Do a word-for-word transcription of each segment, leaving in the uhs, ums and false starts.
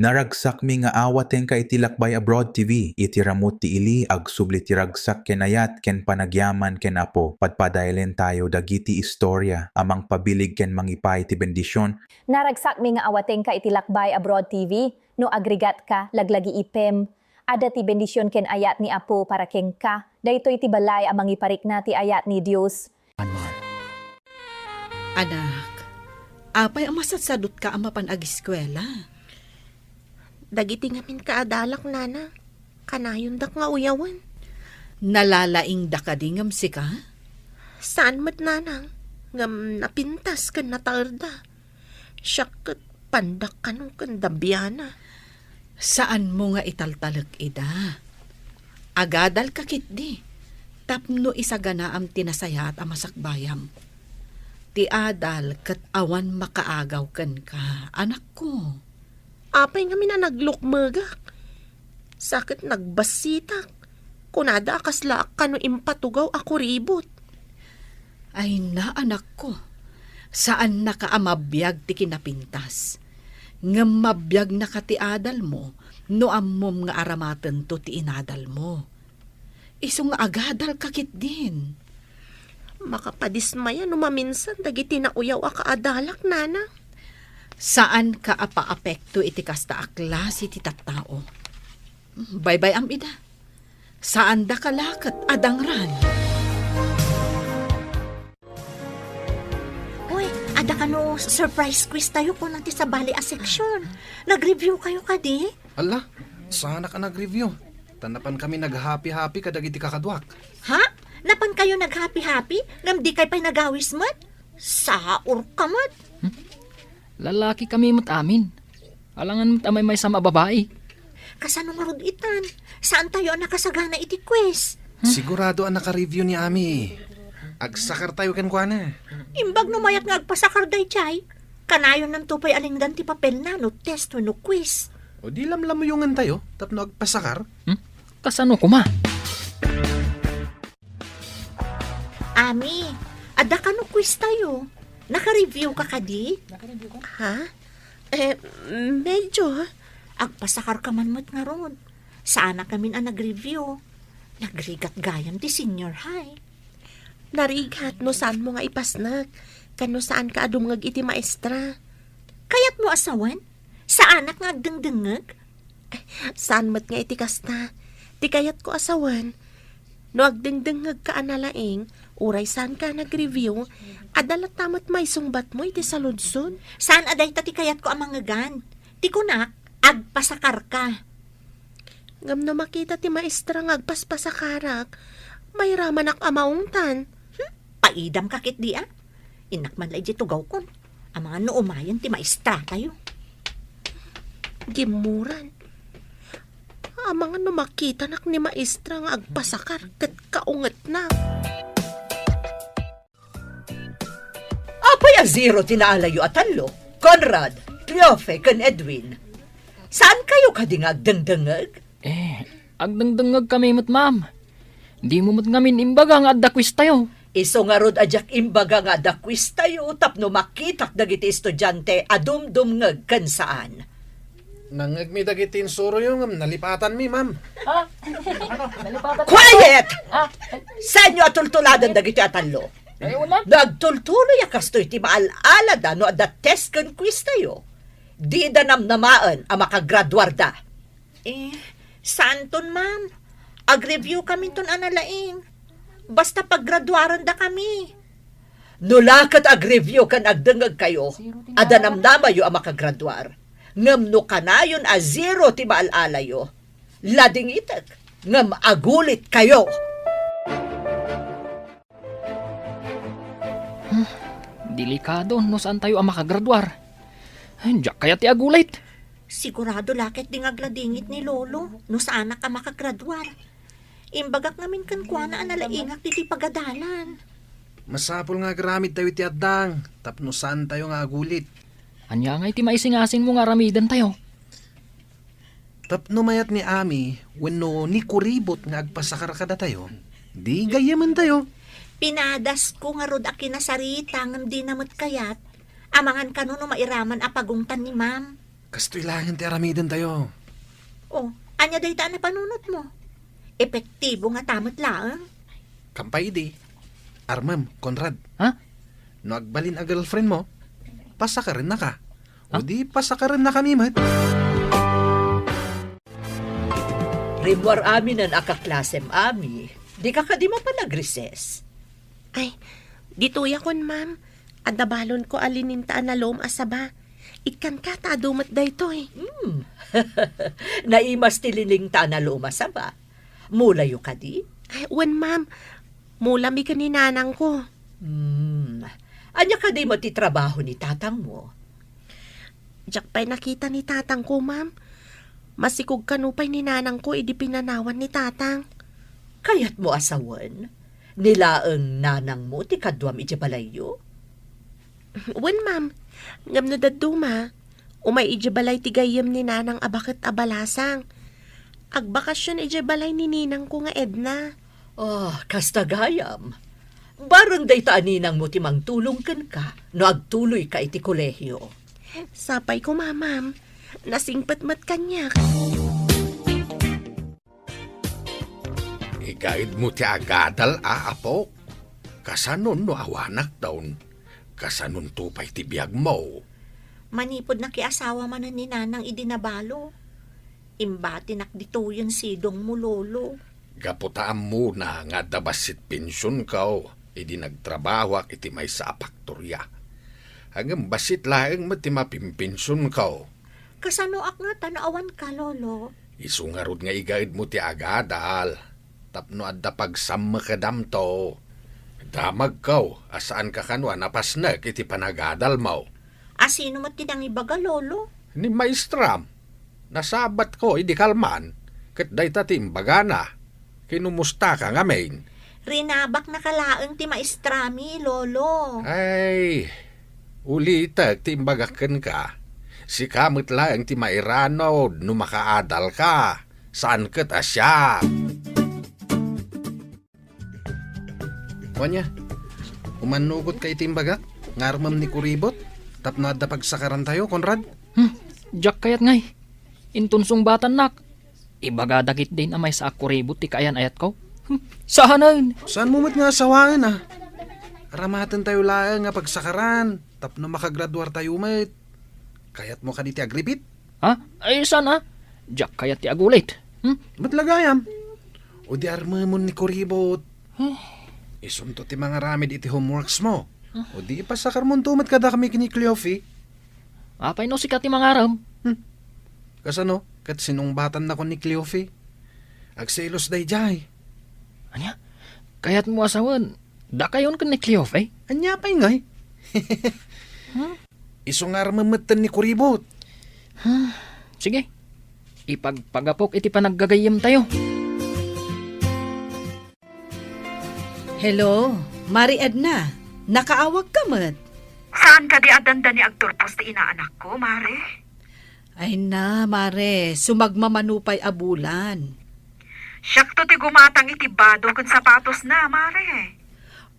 Naragsakmi nga awatengka iti Lakbay Abroad T V. Iti ramut ti ili, agsubli ti ragsak ken ayat ken panagyaman ken Apo. Padpadaelen tayo dagiti istorya a mangpabilig ken mangipaay ti bendision. Naragsakmi nga awatengka iti Lakbay Abroad T V. No agrigatka, laglagiipem. Adda ti bendision ken ayat ni Apo para kenka. Daytoy ti balay a mangiparikna ti ayat ni Dios. Anak, apay a masatsadutka a mapan agiskuela? Dagiti ngamin kaadalak, Nanang, kanayondak nga uyawen. Nalalaingda kadi ngem sika? Saan met, Nanang, ngem napintas ken nataerda. Siak ket pandak kano ken dabiana. Saanmo nga italtalek ida. Agadalka ketdi, tapno isaganaam ti nasayaat a masakbayam. Ti adal ket awan makaagaw kenka, anakko. Apay ngamin a naglukmegak? Sa ket nagbassitak. Kunada a kaslaak kano impatugaw a kuribot. Ay na, anakko, saannaka a mabiag ti kinapintas. Ngem mabiagnaka ti adalmo no ammom nga aramatento ti inadalmo. Isu nga agadalka ketdin. Makapadismaya no maminsan dagiti nauyaw a kaadalak, Nana. Saanka a paapekto iti kasta a klase ti tattao. Baybay-am ida. Saandaka la ket a dangran. Uy, adda kano surprise quiz tayo, kuna ti sabali a section. Nag-review kayo kadi? Ala, saanak a nag-review. Ta napan kami nag-happy-happy kadagiti kakaduak. Ha? Napan kayo nag-happy-happy? Ngem di kay pay nagawis met? Saor ka met. Hmm? Lalaki kami met amin. Alangan met a maymaysa a babai. Kasano ngarud itan? Saan tayo a nakasagana iti quiz? Sigurado a naka-review ni Ami. Agsakar tayo kenkuana. Imbag no mayat nga agpasakar daydiay, kanayonnanto pay a lingdan ti papelna no test wenno quiz. O di lamlamuyongan tayo tapno agpasakar? Hmm? Kasano koma? Ami, adda kano quiz tayo? Naka-review ka kadi? Ha? Eh, medyo. Agpasakar ka man met ngarud. Saanak ngamin a nag-review. Nagrigat gayam ti senior high. Narigat no saanmo nga ipasnek, ken no saanka a dumngeg iti maestra. Kayatmo a sawen? Saanak nga agdengdengngeg? Saan met nga iti kasta. Ti kayatko a sawen, no agdengdengngegka a nalaing, uray saanka a nag-review, adda latta met maisungbatmo iti saludsod. Saan a dayta ti kayatko a mangngegan. Ti kunak, agpasakarka. Ngem no makita ti maestra nga agpaspasakarak, mairamanak a maungtan. Hmm? Paidamka ketdi a? Innak man la idiay tugawkon. Amangan no umayen ti maestra tayo. Gimmuran. Amangan no makitanak ni maestra nga agpasakar ket kaungetnak. Apay a zero ti naalayo a tallo? Conrad, Cleofe, ken Edwin. Saan kayo kadi nga agdengdengngeg? Eh, agdengdengngeg kami met, ma'am. Dimo met ngamin imbaga nga adda quiz tayo. Isu ngarud a diak imbaga nga adda quiz tayo tapno makitak dagiti estudiante a dumdumngeg ken saan. Nangngegmi dagiti insuroyo ngem nalipatanmi, ma'am. Ha? Nalipatan? Quiet! Ah, Saanyo a tultuladen dagiti a tallo? Ay, una. No agtultuloy a kastoy ti maal-alada no adda test ken quiz tayo, dida namnamaen a makagraduarda. Eh, saanton, ma'am? Ag-review kaminton a nalaing. Basta paggraduarendakami. No la ket ag-review ken agdengngeg kayo, adda namnamayo a makagraduar. Ngem no kanayon a zero ti maal-alayo, ladingitek ngem agulit kayo. Hmm, delikado no saan tayo a makagraduar. Ay, diak kayat ti agulit. Sigurado la ketdi nga agladingit ni Lolo no saanak a makagraduar. Imbagak ngamin kenkuana a nalaingak ditoy pagadalan. Masapul nga agaramid tayo iti addang tapno saan tayo nga agulit. Ania ngay ti maisingasingmo nga aramiden tayo? Tapno mayat ni Ami wenno ni Kuribot nga agpasakar kadatayo, di gayyamen tayo. Pinadasko ngarud a kinasarita ngem dina met kayat. Amangan kano no mairaman a pagungtan ni Ma'am. Kastoy laengen ti aramidentayo. O, ania dayta a napanunotmo? Epektibo ngata met laeng? Kampay idi. Armem, Conrad. Ha? No agbalin a girlfriend mo, pasakarennaka. Ha? O di pasakarennakami met. Rimmuar aminen a kaklasem, Ami. Dika kadi mapan nag-recess? Ay, ditoyakon, ma'am. Adda balonko a lininta a nalom a saba. Ikkanka ta adu met daytoy. Hmm. Naimas ti lininta a nalom a saba. Mulayo kadi? Ay, wen, ma'am. Mulami ken ni nanangko. Hmm. Ania kadi met ti trabaho ni tatangmo? Diak pay nakita ni tatangko, ma'am. Masikog kano pay ni nanangko idi pinanawan ni tatang. Kayatmo a sawen? Ni laeng nanangmo ti kaduam idiay balayyo? Wen, ma'am. Ngem no dadduma, umay idiay balay ti gayyem ni nanang a baket a balasang. Agbakasyon idiay balay ni ninangko nga Edna. Ah, kasta gayam. Bareng dayta a ninangmo ti mangtulong kenka no agtuloyka iti kolehio. Sapay koma, ma'am. Nasingpet met kaniak. Igaedmo ti agadal a, apo? Kasano no awanakton? Kasanonto pay ti biagmo? Manipud nakiasawa manen ni nanang idi nabalo. Imbatinak ditoyen sidongmo, Lolo. Gapu ta ammona nga adda bassit pensionko idi nagtrabahoak iti maysa a paktoria. Ngem bassit laeng met ti mapimpensionko. Kasanoak ngata no awanka, Lolo? Isu ngarud nga igaedmo ti agadal tapno adda pagsammekedamto. Damagko a saanka kano a napasnek iti panagadalmo. A sino met ti nangibaga, Lolo? Ni maestram. Nasabatko idi kalman, ket dayta ti imbagana. Kinumustaka ngamin? Rinabaknaka laeng ti maestrami, Lolo. Ay, ulitek ti imbagak kenka. Sika met laeng ti mairanod no makaadalka. Saan ket a siak. Wen aya, umannugotka iti imbagak nga armem ni kuribot tapno adda pagsakarantayo, Conrad? Hmm, diak kayat ngay. Inton sungbatannak, ibaga dagiti din a maysa a kuribot ti kaayan-ayatko. Hmm, saanen. Saanmo met nga asawaen a? Aramatentayo laeng nga pagsakaran tapno makagraduartayo met. Kayatmo kadi ti agripit? Ha? Ay, saan a? Diak kayat ti agulit. Hmm? Met la gayam. O di armemon ni kuribot. Huh? Isunto ti mangaramid iti homeworksmo. Huh? O di ipasakarmonto met kadakami ken ni Cleofe. Apay no sika ti mangarem? Hmm. Kasano? Ket sinungbatannakon ni Cleofe. Agselos daydiay. Ania? Kayatmo a sawen, dakayon ken ni Cleofe? Ania pay ngay? Hmm? Isu nga armem metten ni kuribot. Hmm. Sige. Ipagpagapok iti panaggagayyemtayo. Hello, Mari Edna. Nakaawagka met? Saan kadi a dandani agturpos ti inaanakko, Mare? Ay na, Mare, sumagmamano pay a bulan. Siakto ti gumatang iti bado ken sapatosna, Mare.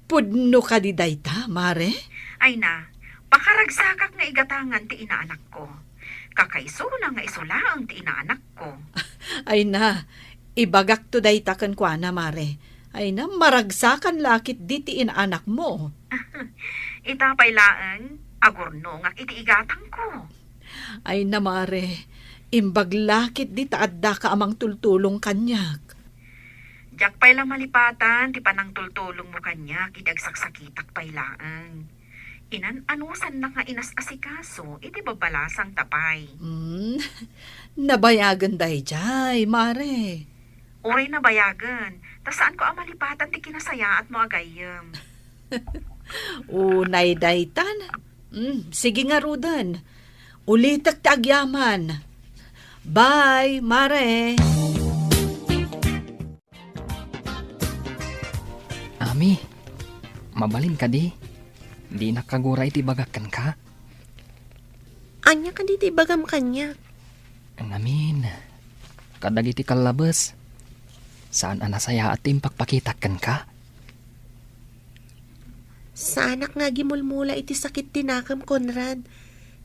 Pudno kadi dayta, Mare? Ay na, pakaragsakak nga igatangan ti inaanakko. Kakaisuna nga isu laeng ti inaanakko. Ay na, ibagakto dayta kenkuana, Mare. Ay na, maragsakan la ketdi ti inaanakmo. Ita pay laeng, agurnongak iti igatangko. Ay na, Mare, imbag la ketdi ta addaka a mangtultulong kaniak. Diak pay la malipatan ti panangtultulongmo kaniak idi agsaksakitak pay laeng. Inan-anusannak nga inas-asikaso iti babalasangta pay. Hmm, nabayagen daydiay, Mare. Uray nabayagen, ta saanko a malipatan ti kinasayaatmo a gayyem. Unay daytan. Hmm, sige ngaruden. Ulitek ti agyaman. Bye, Mare. Ami, mabalin kadi? Dinak kagura iti ibagak kenka? Ania kadi ti ibagam kaniak? Ngamin, kadagiti kallabes, saan a nasayaat ti impakpakitak kenka? Saanak nga agimulmula iti sakit ti nakem, Conrad.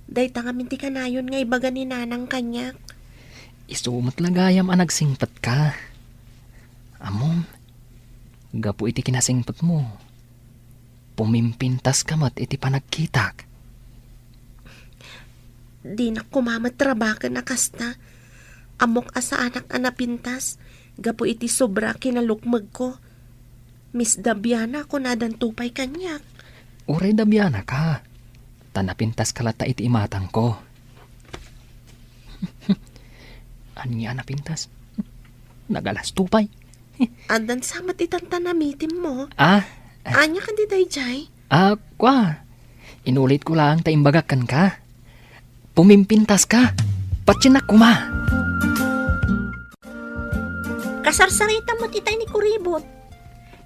Dayta ngamin ti kanayon nga ibaga ni Nanang kaniak. Isu met la gayam a nagsingpetka. Ammom, gapu iti kinasingpetmo, pumimpintaska met iti panagkitak. Dinak koma met rabaken a kasta. Ammok a saanak a napintas gapu iti sobra a kinalukmegko. Miss Dabiana, kunadanto pay kaniak. Uray Dabiana ka, ta napintaska latta iti imatangko. Ania a napintas? Nagalasto pay. Addan sa met itan ta namitimmo. Ah? Ania kadi daydiay? Ah, kua. Inulitko laeng ta imbagak kenka. Pumimpintaska. Patiennak koma. Kasarsaritam met itay ni Kuribot.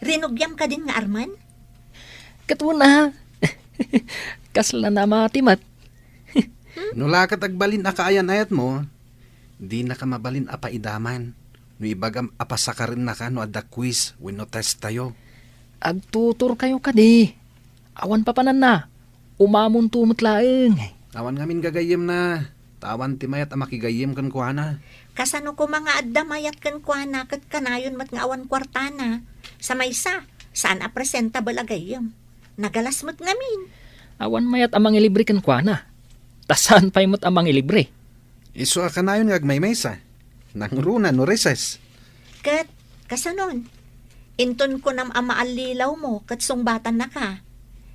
Rinugiam kadin nga armen? Ket wen a. Kasla namati met. No la ket agbalin a kaayan-ayatmo, dinaka mabalin a paidaman no ibagam a pasakarennaka no adda quiz wenno testtayo. Agtuturkayo kadi. Awan papananna. Umamonto met laeng. Awan ngamin gagayyemna, ta awan ti mayat a makigayyem kenkuana. Kasano koma nga adda mayat kenkuana ket kanayon met nga awan kuartana? Sa maysa, saan a presentable a gayyem. Nagalas met ngamin. Awan mayat a mangilibre kenkuana. Ta saan pay met a mangilibre. Isu a kanayon nga agmaymaysa. Nangruna no recess. Ket, kasanon? Inton kunam a maallilawmo ket sungbatannaka,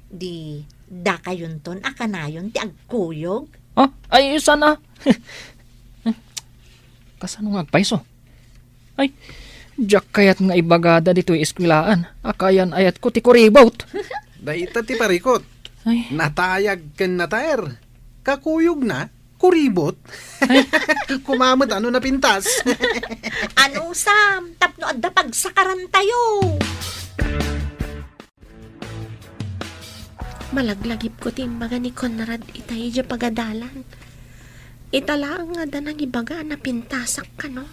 di dakayonton a kanayon ti agkuyog? Ah, ay, saan a? Kasano nga agpayso? Ay, diak kayat nga ibagada ditoy eskuelaan a kaayan-ayatko ti kuribot. Dayta ti parikut. Ay. Natayag ken nataer. Kakuyogna, kuribot. Koma met a no napintas. Anusam, tapno adda pagsakarantayo. Malaglagipko ti imbaga ni Conrad itay idiay pagadalan. Ita laeng nga adda nangibaga a napintasak kano.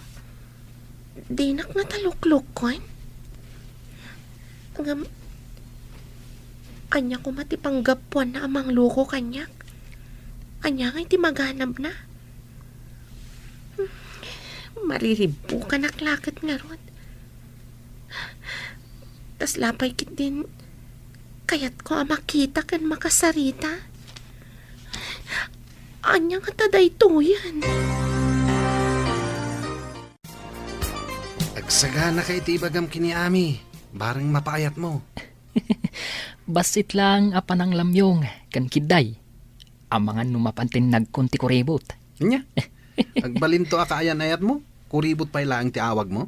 Dinak ngata luklukkon. Ngem, ania koma ti panggapuanna a mangloko kaniak? Ania ngay ti maganabna? Mariribbukanak la ket ngarud. Kasla pay ketdin kayatko a makita ken makasarita. Ania ngata daytoyen? Agsaganaka iti ibagam ken ni Ami, bareng mapaayatmo. Bassit laeng a pananglamyong ken kidday. Amangan no mapan ti nagkon ti kuribot. Ania? Agbalinto a kaayan-ayatmo? Kuribot pay laeng ti awagmo?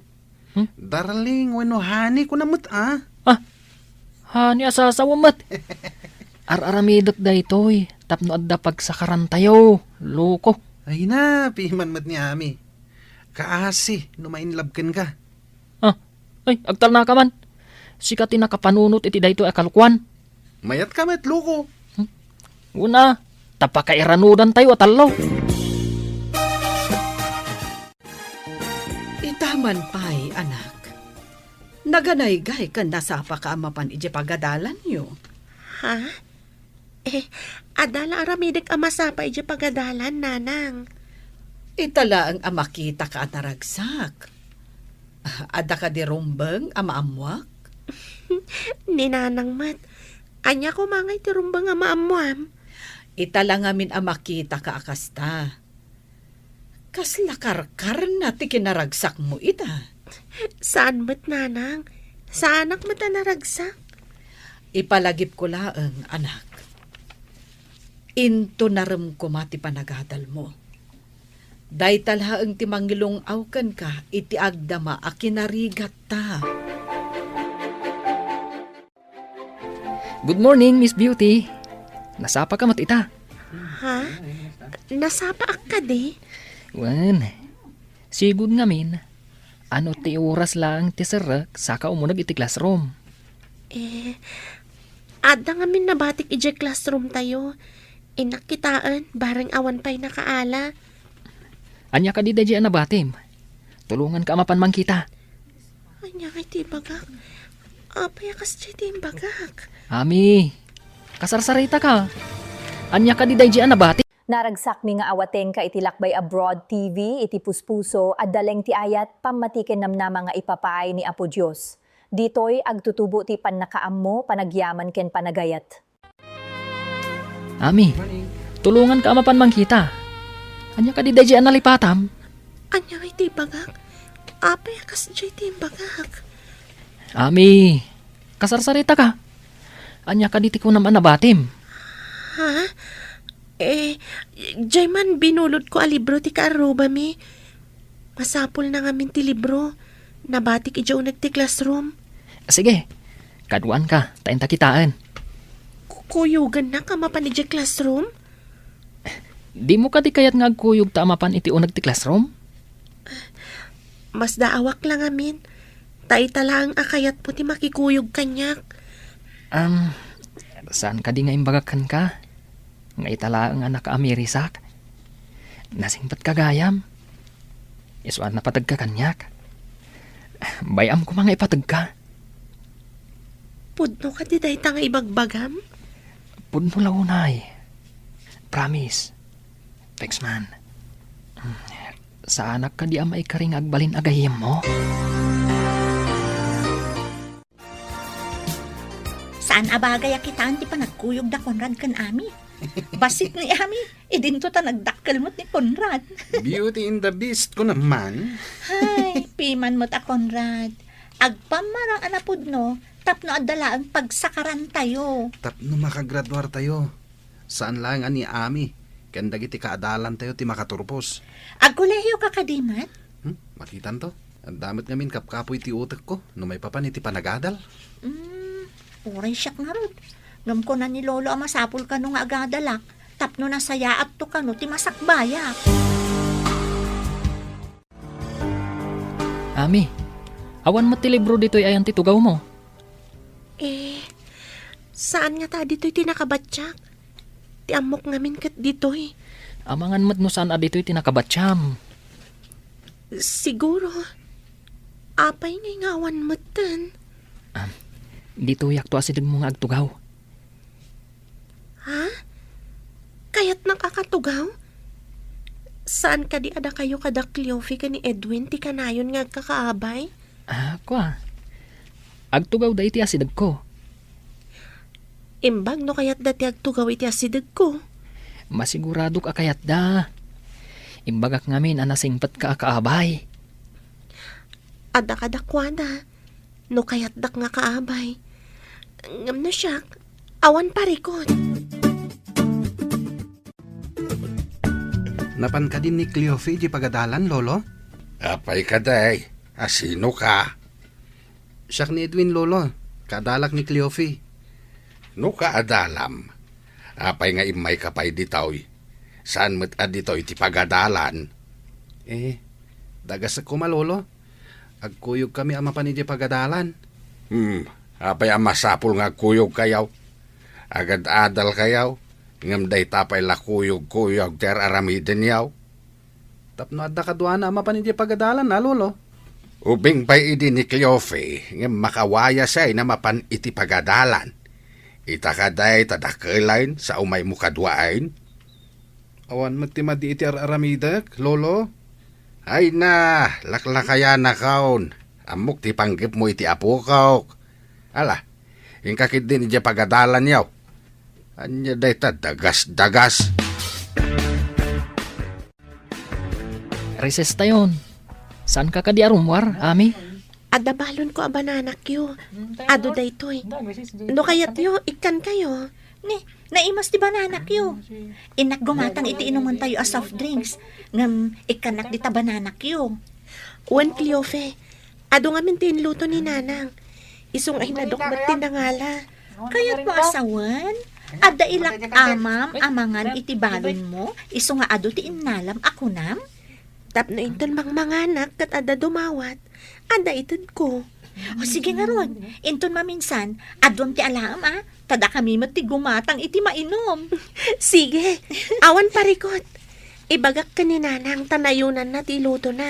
Hmm? Darling wenno honey, kuna met a? Ah, honey a sasawen met. Ar-aramidek daytoy tapno adda pagsakarantayo, loko. Ay na, piman met ni Ami. Kaasi no ma-in love kenka. Ah, ay, agtalnaka man. Sika ti nakapanunot iti daytoy a kalokoan. Mayatka met, loko. Hmm? Una, ta pakairanudantayo a tallo. Ita man pay, anak. Naganaygay ken nasapaka a mapan idiay pagadalanyo. Ha? Eh, adda la aramidek a masapa idiay pagadalan, Nanang. Ita laeng a makitaka a naragsak. Adda kadi rumbeng a maammoak? Ni Nanang met. Ania koma ngay ti rumbeng a maammoam? Ita la ngamin a makitaka a kasta. Kasla karkarna ti kinaragsakmo ita? Saan met, Nanang. Saanak met a naragsak. Ipalagipko laeng, anak. Intonarem koma ti panagadalmo. Dayta laeng ti mangilung-aw kenka iti agdama a kinarigatta. Good morning, Miss Beauty. Nasapaka met ita? Ha? Nasapaak kadi? Wen, sigud ngamin, ano ti oras laeng ti serrek saka umuneg iti classroom? Eh, adda ngamin nabatik idiay classroom tayo. Innak kitaen, bareng awan pay nakaala. Ania kadi daydiay a nabatim? Tulonganka a mapan mangkita. Ania ngay ti ibagak? Apay a kasdiay ti imbagak? Ami, kasarsarita ka. Ania kadi daydiay a nabati? Naragsakmi nga awatenka iti Lakbay Abroad T V, iti puspuso, adda laeng ti ayat, pammati ken namnama nga ipapaay ni Apo Dios. Ditoy, agtutubo ti pannakaammo, panagyaman ken panagayat. Ami, tulonganka a mapan mangkita. Ania kadi daydiay a nalipatam? Ania ngay ti ibagak? Apay a kasdiay ti imbagak? Ami, kasarsaritaka. Ania kadi ti kunam a nabatim? Ha? Eh, diay man binulodko a libro ti kaarrubami. Masapulna ngamin ti libro. Nabatik idiay uneg ti classroom. Sige, kaduanka, ta inta kitaen. Ku-, kuyogannak a mapan idiay classroom? Dimo kadi kayat nga agkuyogta a mapan iti uneg ti classroom? Masdaawak la ngamin. Ta ita laeng a kayatmo ti makikuyog kaniak. Am, saan kadi nga imbagak kenka? Nga ita laeng a nakaamirisak? Nasingpetka gayam. Isu a napategka kaniak. Bay-am koma nga ipategka. Pudno kadi dayta nga ibagbagam? Pudno la unay. Promise. Thanks man. Saanak kadi a maikari nga agbalin a gayyemmo? Saan a bagay a kitaen ti panagkuyog da Conrad ken Ami. Bassit ni Ami, idinto ta nagdakkel met ni Conrad. Beauty and the Beast ko naman. Hay, piman met a Conrad. Agpammarang a napudno tapno adda laeng pagsakarantayo. Tapno makagraduartayo. Saan laeng a ni Ami ken dagiti kaadalantayo ti makaturpos. Agkolehiyoka kadi met? Hmm? Makitanto. Adda met ngamin kapkapoy ti utekko no maipapan iti panagadal. Hmm, uray siak ngarud. Ngem kuna ni Lolo a masapul kano nga agadalak tapno nasayaatto kano ti masakbayak. Ami, awan met ti libro ditoy ayan ti tugawmo? Eh, saan ngata a ditoy ti nakabatiak? Ti ammok ngamin ket ditoy. Amangan met no saan a ditoy ti nakabatiam. Siguro. Apay ngay nga awan metten? Ah, ditoyakto a sidegmo nga agtugaw. Ha? Kayatnak a katugaw? Saan kadi a dakayo kada Cleofe ken ni Edwin ti kanayon nga agkakaabay? Ah, kua. Agtugawda iti asidegko. Imbag no kayatda ti agtugaw iti asidegko. Masiguradok a kayatda. Imbagak ngamin a nasingpetka a kaabay. Adda kadakuada. No kayatdak nga kaabay. Ngem no siak, awan parikut. Napan kadi ni Cleofe idiay pagadalan, Lolo? Apay kadi? A sinoka? Siak ni Edwin, Lolo. Kaadalak ni Cleofe. No kaadalam, apay nga immayka pay ditoy? Saan met a ditoy ti pagadalan? Eh, dagasek koma, Lolo. Agkuyogkami a mapan idiay pagadalan. Hmm, apay a masapul nga agkuyogkayo? Agad-adalkayo, ngem dayta pay la kuyogkuyog ti ar-aramidenyo. Tapno adda kaduana a mapan idiay pagadalan a, Lolo. Ubing pay idi ni Cleofe, ngem makawayasay a mapan iti pagadalan. Ita kadi ta dakelayn sa umaymo kaduaen? Awan met ti madi iti ar-aramidek, Lolo. Ay na, laklakayanakon. Ammok ti panggepmo iti apokok. Ala, inka ketdin idiay pagadalanyo. Ania dayta dagas-dagas? Recess tayon. Saanka kadi a rummuar, Ami? Adda balonko a bananakyo. Adu daytoy. No kayatyo, ikkankayo. Ni, naimas ti bananakyo. Innak gumatang iti inumentayo a soft drinks. Ngem ikkannak dita bananakyo. Wen, Cleofe, adu ngamin ti inluto ni Nanang. Isu nga inadok met ti nangala. Kayatmo a sawen? Adda ilak amam a mangan iti balonmo, isu nga adu ti innalam a kunam? Tapno inton mangmanganak ket adda dumawat, adda itedko. O, sige ngarud, inton maminsan, aduam ti alaem, a, ta dakami met ti gumatang iti mainum. Sige, awan parikut. Ibagak ken ni Nanang ta nayunanna ti ilutona.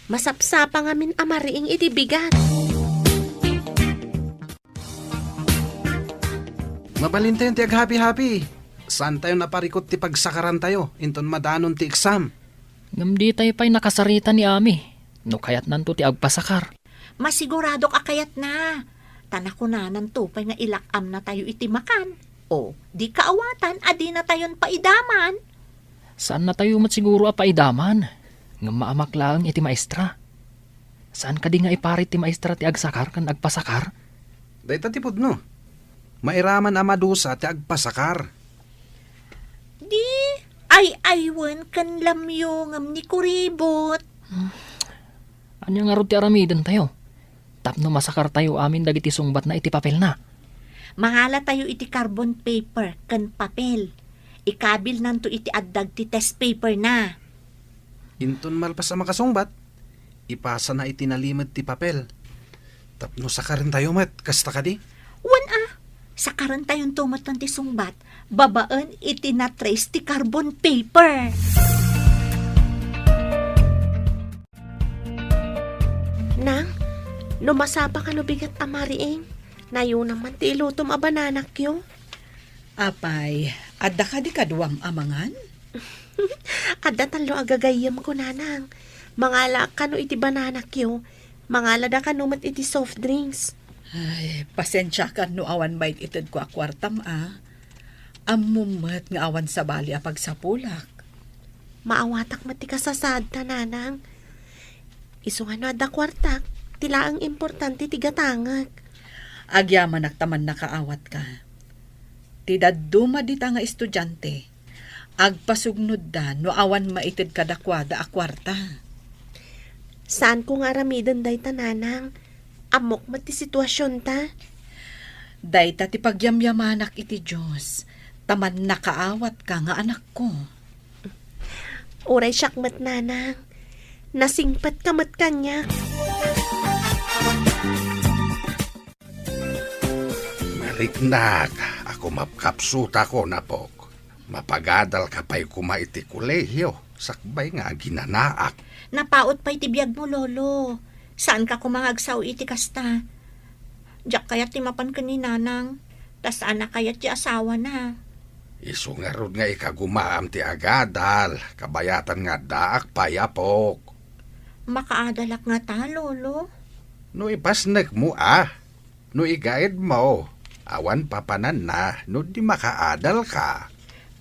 Masapsapa ngamin a mariing iti bigat. Mabalintayon ti aghapi-hapi. Saantayo naparikut ti pagsakarantayo inton madanon ti exam. Ngem ditay pay nakasarita ni Ami no kayatnanto ti agpasakar. Masiguradok a kayatna. Ta nakunananto pay nga ilak-amnatayo iti makan. O, di kaawatan a dinatayon paidaman. Saannatayo met siguro a paidaman, ngem maamak laeng iti maestra. Saan kadi nga iparit ti maestra ti agsakar ken agpasakar? Dayta ti pudno. Mairaman a madusa ti agpasakar. Di ay-aywen ken lamyongem ni kuribot. Ania ngarud ti aramidentayo tapno masakartayo amin dagiti sungbatna iti papelna? Mangalatayo iti carbon paper ken papel. Ikabilnanto iti addag ti test paperna. Inton malpas a makasungbat, ipasana iti nalimed ti papel. Tapno sakarentayo met, kasta kadi? Wen a, sakarentayonto metten ti sungbat babaen iti na-trace ti carbon paper. Nang, no masapa kano bigat a mariing, nayunam man ti ilutom a bananakyo. Apay, adda kadi kaduam a mangan? Adda tallo a gagayyemko, nanang. Mangalaak kano iti bananakyo. Mangalada kano met iti soft drinks. Ay, pasensiakan no awan maititedko a kuartam, a. Ammom met nga awan sabali a pagsapulak. Maawatak met ti kasasaadta, nanang. Isu nga no adda kuartak, ti laeng importante ti gatangek. Agyamanak ta mannakaawatka. Ti dadduma dita nga estudiante, agpasugnodda no awan maited kadakuada a kuarta. Saanko nga aramiden dayta, nanang. Ammok met ti situasionta. Dayta ti pagyamyamanak iti Dios, ta mannakaawatka nga anakko. Uray siak met, nanang. Nasingpetka met kaniak. Mariknak a kumapkapsutakon, apok. Mapagadalka pay koma iti kolehio, sakbay nga aginanaak. Napaut pay ti biagmo, Lolo. Saanka koma nga agsao iti kasta. Diak kayat ti mapan ken ni Nanang, ta saan a kayat ti asawana. Isu ngarud nga ikagumaam ti agadal, kabayatan nga addaak pay, apok. Makaadalak ngata, Lolo? No ipasnekmo, a. No igaedmo, awan papananna no di makaadalka.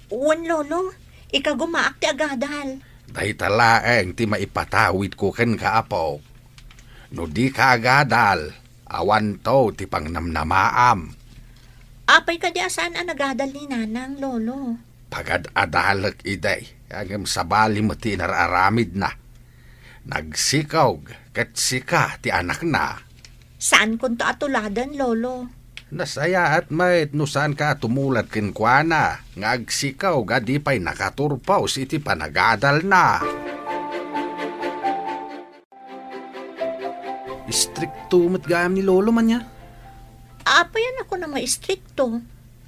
Wen, Lolo, ikagumaak ti agadal. Dayta laeng ti maipatawidko kenka, apok. No dika agadal, awanto ti pangnamnamaam. Apay kadi a saan a nagadal ni Nanang, Lolo? Pagad-adalek idi, ngem sabali met ti inar-aramidna. Nagsikog ket sika ti anakna. Saankonto a tuladen, Lolo. Nasayaat met no saanka a tumulad kenkuana nga agsikog a di pay nakaturpos iti panagadalna. Istrikto met gayam ni Lolo man ya. Apay a nakunam nga istrikto?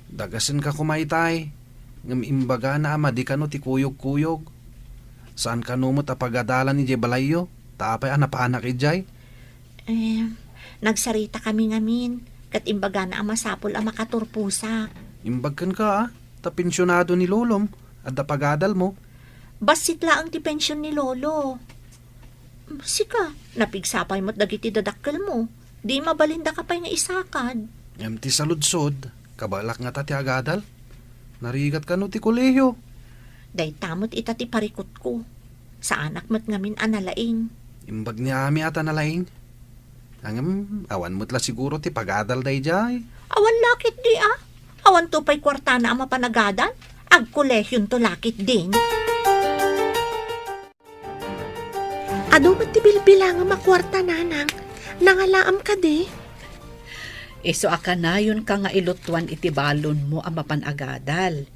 Dagasenka koma itay, ngem imbagana a madi kano ti kuyogkuyog. Saan kano met a pagadalan idiay balayyo, ta apay a napaanak idiay? Eh, nagsaritakami ngamin, ket imbagana a masapul a makaturposak. Imbag kenka, a, ta pensionado ni lolom, adda pagadalmo. Bassit laeng ti pension ni lolo. Sika, napigsa pay met dagiti dadakkelmo. Di mabalin daka pay nga isakad. Ngem ti saludsod, kabaelak ngata ti agadal? Narigat kano ti kolehiyo? Dayta met ita ti parikutko. Saanak met ngamin a nalaing. Imbag ni Ami a ta nalaing. Ngem, awan met la siguro ti pagadal daydiay. Awan la ketdi a. Awanto pay kuartana a mapanagadal. Agkolehionto la ketdin. Adu met ti bilbilangem a kuarta, nanang. Nangalaam kadi? Isu a kanayonka nga ilutuan iti balonmo a mapan agadal.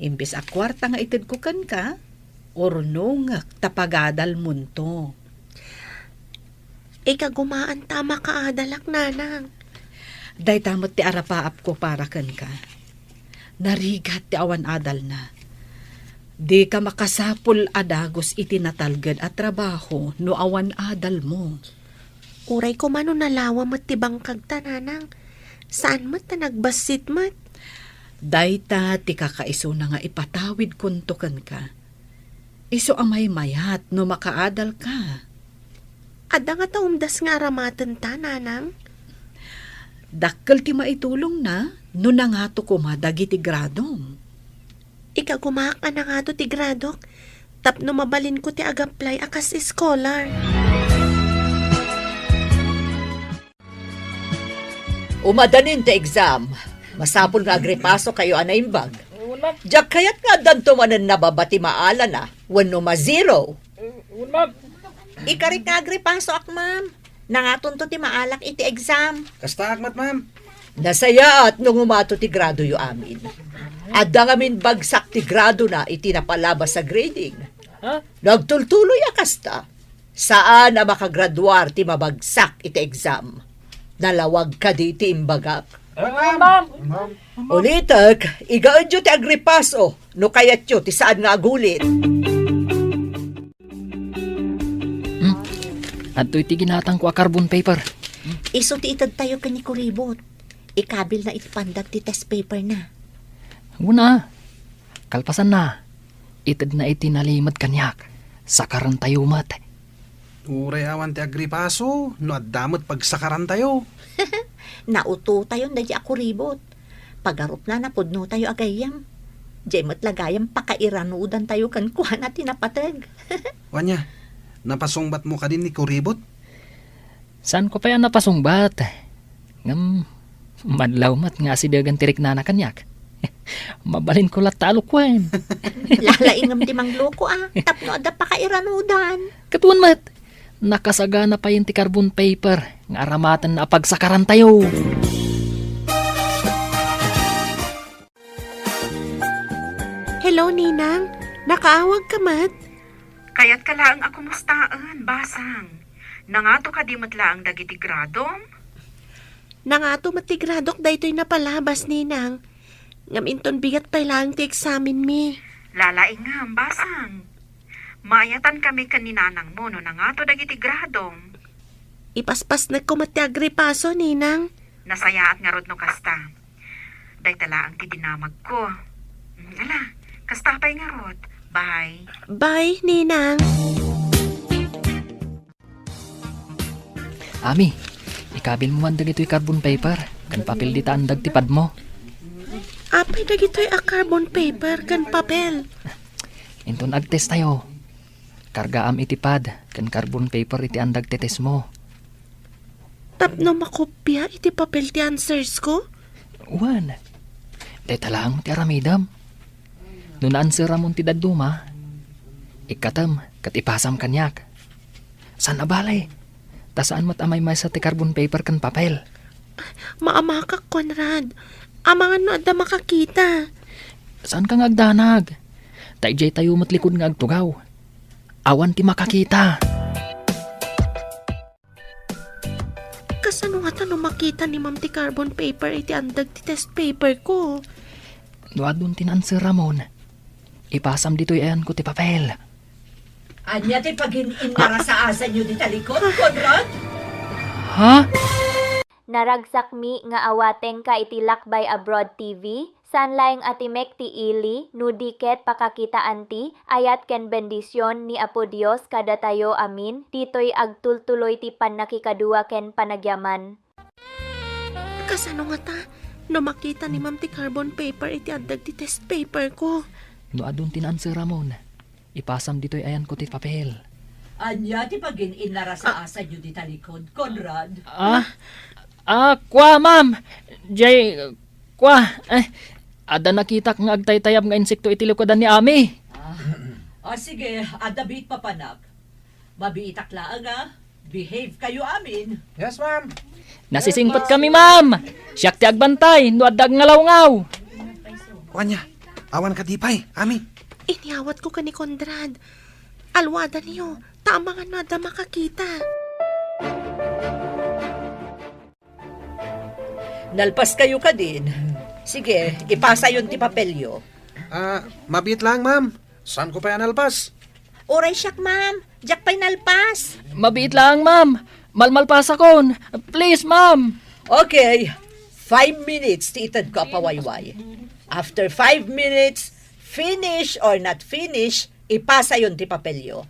Imbes a kuarta nga itedko kenka, urnongek ta pagadalmonto. Ikagumaanta a makaadalak, nanang. Dayta met ti arapaapko para kenka. Narigat ti awan adalna. Dika makasapul a dagus iti natalged a trabaho no awan adalmo. Uray koma no nalawa met ti bangkagta, nanang. Saan met ta nagbassit met. Dayta ti kakaisuna nga ipatawidkonto kenka. Isu a maymayat no makaadalka. Adda ngata umdas nga aramatenta, nanang? Dakkel ti maitulongna no nangato koma dagiti gradom. Ikagumaak a nangato ti gradok tapno mabalinko ti ag-apply a kas scholar. Umadanin ti exam. Masapul nga agripasokayo a naimbag. Diak kayat nga addanto manen nababa ti maalana wenno ma-zero. Ikarik nga agripasoak, ma'am. Nangatonto ti maalak iti exam. Kastaak met, ma'am. Nasayaat no ngumato ti gradoyo amin. Adda ngamin bagsak ti gradona iti napalabas a grading. Ha? No agtultuloy a kasta, saan a makagraduar ti mabagsak iti exam. Nalawag kadi ti imbagak? Ma'am! Ulitek, igaedyo ti agripaso no kayatyo ti saan nga agulit. Hmm? Adtoy ti ginatangko a carbon paper. Isu ti itedtayo ken ni Kuribot. Ikabilna iti pandak ti test paperna. Una, kalpasanna, itedna iti nalimed kaniak. Sakarantayo met. Uray awan ti agripaso, no adda met pagsakarantayo. Nautotayon daydi a kuribot. Pagarupna, napudnotayo a gayyem. Diay met la gayam pakairanudantayo kenkuana ti napateg. Wen nia, napasungbatmo kadi ni Kuribot? Saanko pay a napasungbat. Ngem, madlaw met nga asidegen ti riknana kaniak. Mabalinko latta a lukuen. Lalaingem ti mangloko a, tapno adda pakairanudan. Ket wen met, nakasagana payen ti carbon paper nga aramatenna a pagsakarantayo. Hello, Ninang. Nakaawagka met? Kayatka laeng a kumustaen, basang. Nangato kadi met laeng dagiti gradom? Nangato met ti gradok daytoy napalabas, Ninang. Ngem inton bigat pay laeng ti eksamenmi. Lalaingem, basang. Maayatankami ken ni nanangmo no nangato dagiti gradom. Ipaspasnekko met ti agripaso, Ninang. Nasayaat ngarud no kasta. Dayta laeng ti dinamagko. Mm, ala, kasta pay ngarud. Bye. Bye, Ninang. Ami, ikabilmo man dagitoy carbon paper ken papel dita andeg ti padmo. Apay dagitoy a carbon paper ken papel? Inton agtestayo, kargaam iti pad ken carbon paper iti andeg ti testmo. Tapno makopia iti papel ti answers ko? Wen, dayta laeng ti aramidem. No naanseramon ti dadduma, ikkatem ket ipasam kaniak. Saan a bale, ta saan met a maymaysa ti carbon paper ken papel. Maamakak, Conrad. Amangan no adda makakita. Saanka nga agdanag, ta idiay tayo met likud nga agtugaw. Awan ti makakita. Kasano ngata no makita ni Ma'am ti carbon paper iti andeg ti test paper ko? No adun ti naanseramon, ipasam ditoy ayanko ti papel. Ania ti pagin-innarasaasanyo dita likod, Conrad? Ha? Naragsakmi nga awatengka iti Lakbay Abroad T V, saan laeng a timek ti ili, no di ket pakakitaanti ayat ken bendision ni Apo Dios kadatayo amin, ditoy agtultuloy ti pannakikadua ken panagyaman. Kasano ngata, no makita ni Ma'am ti carbon paper iti andeg ti test paper ko? No adun ti naanseramon, ipasam ditoy ayanko ti papel. Ania ti pagin-innarasaasanyo dita likod, Conrad? Ah, ah, kua, ma'am. Jay, kua, eh, adda nakitak nga agtaytayab nga insekto iti likudan ni Ami. Ah, ah, sige, adda biit papanak. Mabiitak laeng, ah. Behave kayo amin. Yes, ma'am. Nasisingpet kami, ma'am. Siak ti agbantay no adda agngalawgaw. Ania, awan kadi pay, Ami. Inyawatko ken ni Conrad. Alwadaniyo, ta amangan no adda makakita. Nalpaskayo kadin. Sige, ipasayon ti papelyo. Ah, mabiit laeng, ma'am. Saanko pay a nalpas? Uray siak, ma'am. Diak pay nalpas. Mabiit laeng, ma'am. Malmalpasakon. Please, ma'am. Okay. Five minutes ti itedko a pawayway. After five minutes, finish or not finish, ipasayon ti papelyo.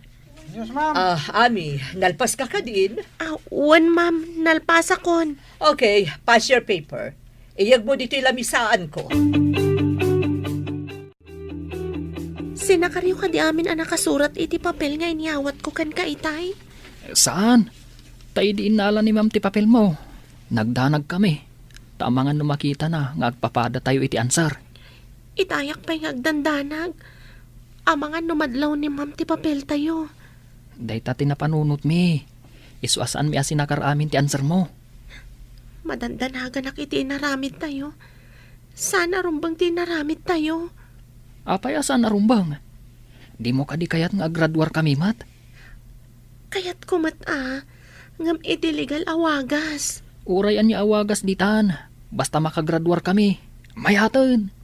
Yes, ma'am. Ah, Ami, nalpaska kadin? Ah, wen, ma'am. Nalpasakon. Okay, pass your paper. Iyegmo ditoy lamisaanko. Sinakario kadi amin a nakasurat iti papel nga inyawatko kenka itay? Saan? Ta idi innala ni ma'am ti papelmo, nagdanagkami. Ta amangan no makitana nga agpapadatayo iti answer. Itayak pay nga agdandanag. Amangan no madlaw ni ma'am ti papeltayo. Dayta ti napanunotmi. Isu a saanmi a sinakar amin ti answermo. Madandanaganak iti inaramidtayo. Saan a rumbeng ti inaramidtayo. Apay a saan a rumbeng? Dimo kadi kayat nga agraduar kami met? Kayatko met a, ngem iti legal a wagas. Uray ania a wagas ditan, basta makagraduar kami. Mayaten.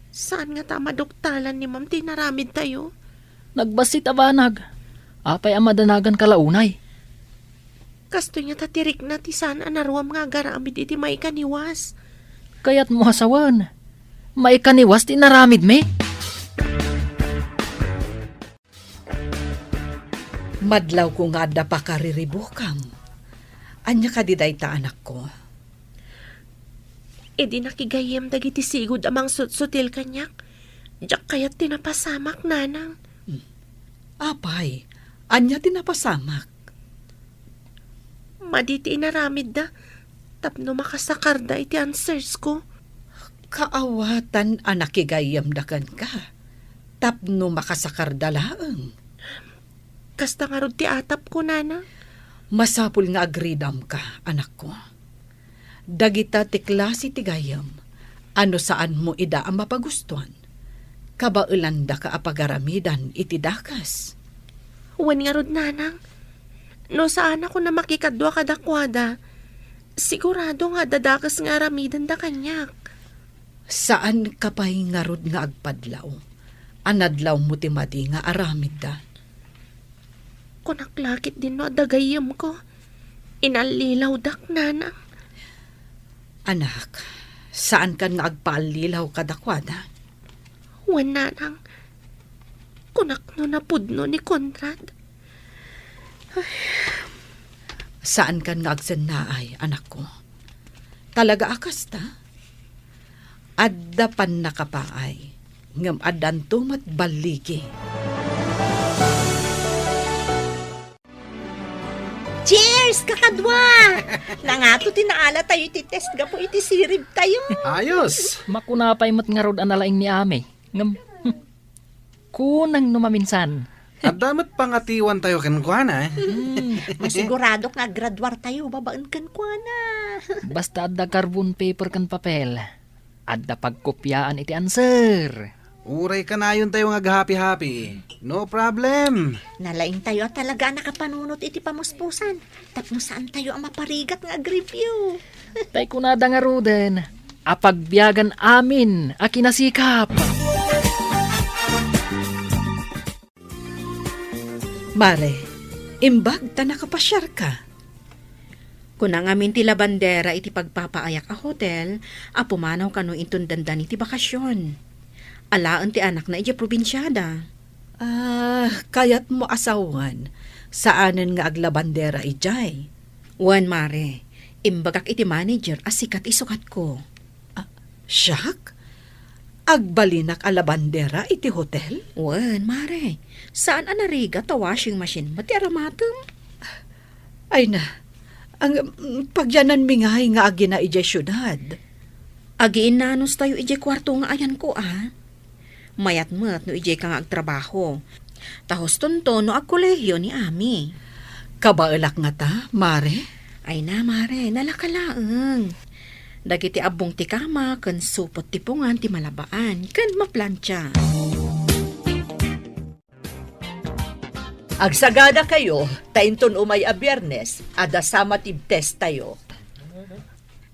Saan ngata a maduktalan ni ma'am ti inaramidtayo? Nagbassit a banag. Apay a madanagan ka la unay? Kastoy ngata ti rikna ti saan a naruam nga agaramid iti maikaniwas. Kayatmo a sawen, maikaniwas ti inaramidmi? Madlawko nga adda pakariribukam. Ania kadi dayta, anakko? Idi nakigayyem dagiti sigud a mangsutsutil kaniak, diak kayat ti napasamak, nanang. Hmm. Apay, ania ti napasamak? Madi ti inaramidda tapno makasakarda iti answersko. Kaawatan a nakigayyemda kenka tapno makasakarda laeng. Kasta ngarud ti atapko, nana. Masapul nga agridamka, anakko. Dagita ti klase ti gayyem a no saanmo ida a mapagustuan, kabaelandaka a pagaramidan iti dakes. Wen ngarud, nanang, no saanakon a makikadua kadakuada, sigurado nga adda dakes nga aramidenda kaniak. Saanka pay ngarud nga agpadlaw a nadlawmo ti madi nga aramidda. Kunak la ketdin no adda gayyemko, inallilawdak, nanang. Anak, saankan nga agpaallilaw kadakuada? Wen, nanang. Kunak no napudno ni Conrad. Ay. Saankan nga agsennaay, anakko. Talaga a kasta? Adda pannakapaay, ngem addanto met balligi. Cheers, kakadua! Nangato ti naalatayo iti test gapu iti siribtayo. Ayos! Makuna pay met ngarud a nalaing ni Ami. Ngem, hmm, kunang no maminsan. Adda met pangatiwantayo kenkuana, eh. Hmm, masiguradok nga aggraduartayo babaen kenkuana. Basta adda carbon paper ken papel, adda pagkopiaan iti answer. Uray kanayontayo nga aghapi-hapi. No problem. Nalaingtayo a talaga a nakapanunot iti pamuspusan. Tapno saantayo a maparigat nga agreview. Tay kunada ngaruden, apagbiagan amin a kinasikap. Mare, imbag ta nakapasiarka. Kuna ngamin ti labandera iti pagpapaayak a hotel a pumanaw kano inton dandan iti bakasion. Alaen ti anakna idiay probinsiada. Ah, kayatmo a sawen, saanen nga aglabandera idiay? Wen, mare. Imbagak iti manager a sika ti sukatko. Ah, siak? Agbalinak a labandera iti hotel? Wen, mare. Saan a narigat ta washing machine met ti aramatem? Ay na, ang, pagyananmi ngay nga agina idiay siudad. Agiinnanos tayo idiay kuarto nga ayanko, a. Mayat met no idiay ka nga agtrabaho. Ta hustonto no agkolehiyo ni Ami. Kabaelak ngata, mare? Ay na, mare, nalaka laeng. Dagiti abbong ti kama ken supot ti pungan ti malabaan ken maplantia. Agsagana kayo, ta inton umay a Biyernes, adda summative test tayo.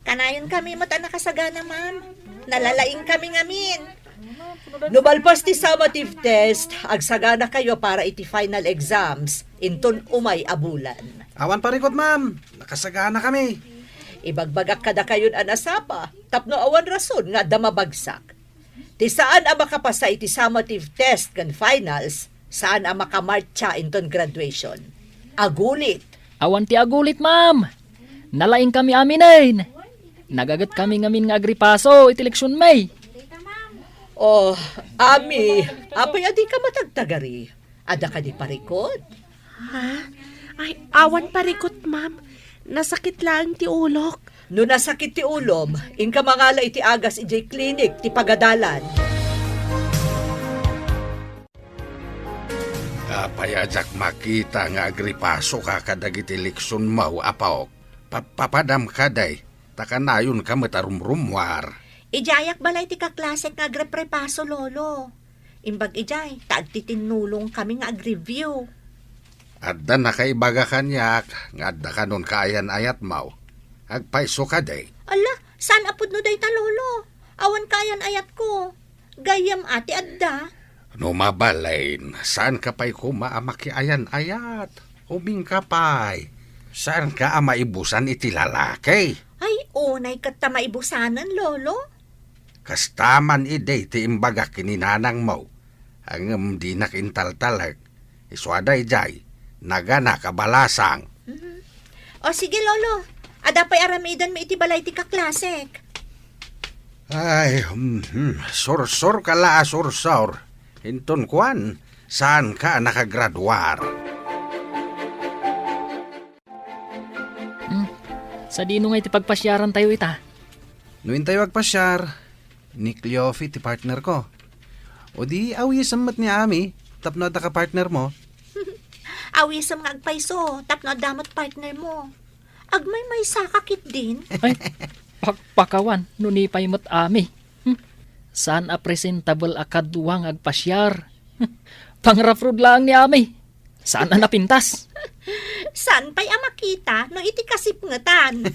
Kanayon kami met a nakasagana, ma'am. Nalalaing kami ngamin. No malpas ti summative test, agsagana kayo para iti final exams inton umay a bulan. Awan parikot, ma'am. Nakasagana kami. Ibagbagak kadakayon a nasapa, tapno awan rason nga adda mabagsak. Ti saan a makapasa iti summative test ken finals, saan a makamartsa inton graduation. Agulit. Awan ti agulit, ma'am. Nalaing kami aminen. Nagaget kami ngamin nga agripaso iti leksion mi. Oh, Ami, apay a dika matagtagari? Adda kadi parikut? Ha? Ay, awan parikut, ma'am. Nasakit laeng ti ulok. No nasakit ti ulom, inka mangala iti agas idiay klinik ti pagadalan. Apay a diak makita nga agripasoka kadagiti leksionmo, apo? Pappapadam kadi, ta kanayonka met a rumrummuar. Idiayak balay ti kaklasek nga agreprepaso, Lolo. Imbag idiay, ta agtitinnulongkami nga agreview. Adda nakaibaga kaniak nga adda kanon kaayan-ayatmo. Agpayso kadi? Ala, saan a pudno dayta, Lolo? Awan kaayan-ayatko. Gayyem a ti adda. No mabalin, saanka pay koma a makiayan-ayat. Ubingka pay. Saanka a maibusan iti lalaki. Ay, unay ket ta maibusanen, Lolo. Kasta man idi ti imbagak ken ni nanangmo, ngem dinak intaltalek. Isua daydiay, naganak a balasang. Mhm. O sige, Lolo, adda pay aramidenmi iti balay ti kaklasek. Ay, mhm, sursurka la a sursur. Inton kuan, saanka a nakagraduar? Hmm, sadino ngay ti pagpasiarantayo ita? No intayo agpasiar, ni Cleofe ti partnerko. O di, awisem met ni Ami, tapno adda ka partnermo. Awisem nga agpayso, tapno adda met partnermo. Agmaymaysaka ketdin. Ay, pakpakawan, no ni pay met Ami. Hmm, saan a presentable a kadua nga agpasiar. Pangraprod laeng ni Ami. Saan a napintas. Saan pay a makita no iti kasipngetan.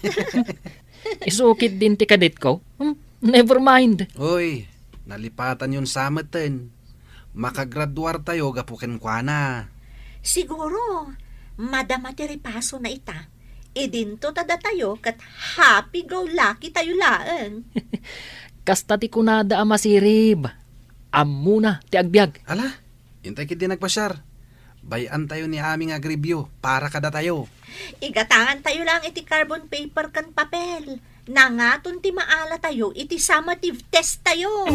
Isu ketdin ti kadetko. Hmm? Never mind. Uy, nalipatanyon sa meten. Makagraduartayo gapu kenkuana. Siguro, madama ti repasona ita. Idinto ta datayo ket happy-go-lucky tayo laeng. Kasta ti kunada a masirib. Ammona ti agbiag. Ala, intay ketdi nagpasiar. Bay-antayo ni Ami nga agreview para kadatayo. Igatangantayo laeng iti carbon paper ken papel. Nangaton ti maalatayo iti summative test tayo.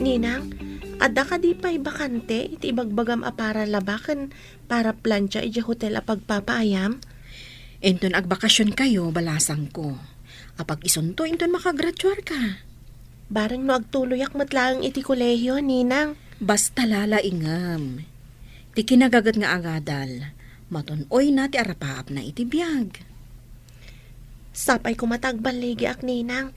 Ninang, adda kadi pay bakante iti ibagbagam a para laba ken para plancha idiay hotel a pagpapaayam? Inton agbakasionkayo, balasangko. Apag isunto inton makagraduarka. Bareng no agtuloyak met laeng iti kolehio, Ninang. Basta lalaingem. Ti kinagaget nga agadal, matun-oyna ti arapaapna iti biag. Sapay koma ta agballigiak, Ninang.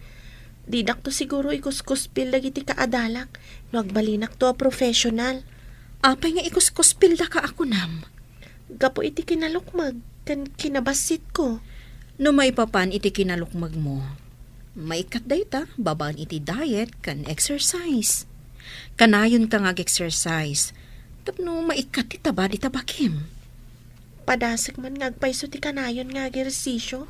Didakto siguro ikuskuspil dagiti kaadalak no agbalinakto a professional. Apay nga ikuskuspildaka a kunam? Gapu iti kinalukmeg ken kinabassitko. No maipapan iti kinalukmegmo, maikkat dayta babaen iti diet ken exercise. Kanayonka nga ag-exercise tapno maikkat ti taba dita bakim. Padasek man nga agpayso ti kanayon nga agersisyo.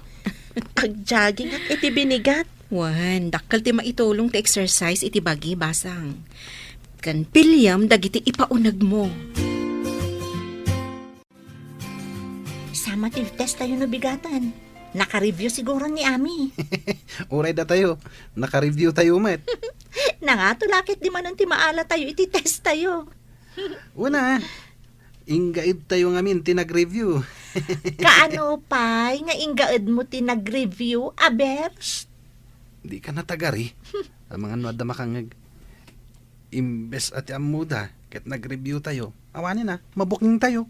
Agjoggingak iti binigat. Wen, dakkel ti maitulong ti exercise iti bagi, basang. Ken piliem dagiti ipaunegmo. Summative test tayo no bigaten. Naka-review siguro ni Ami. Uray datayo, naka-review tayo met. Nangato la ketdi manen ti maala tayo iti test tayo. Una, inggaid tayo ngamin ti nag-review. Kaano pay nga inggaedmo ti nag-review, aber? Shh! Di ka natagari. Amangan no adda makangeg. Imbes a ti ammoda, ket nag-review tayo. Awanen a, mabuking tayo.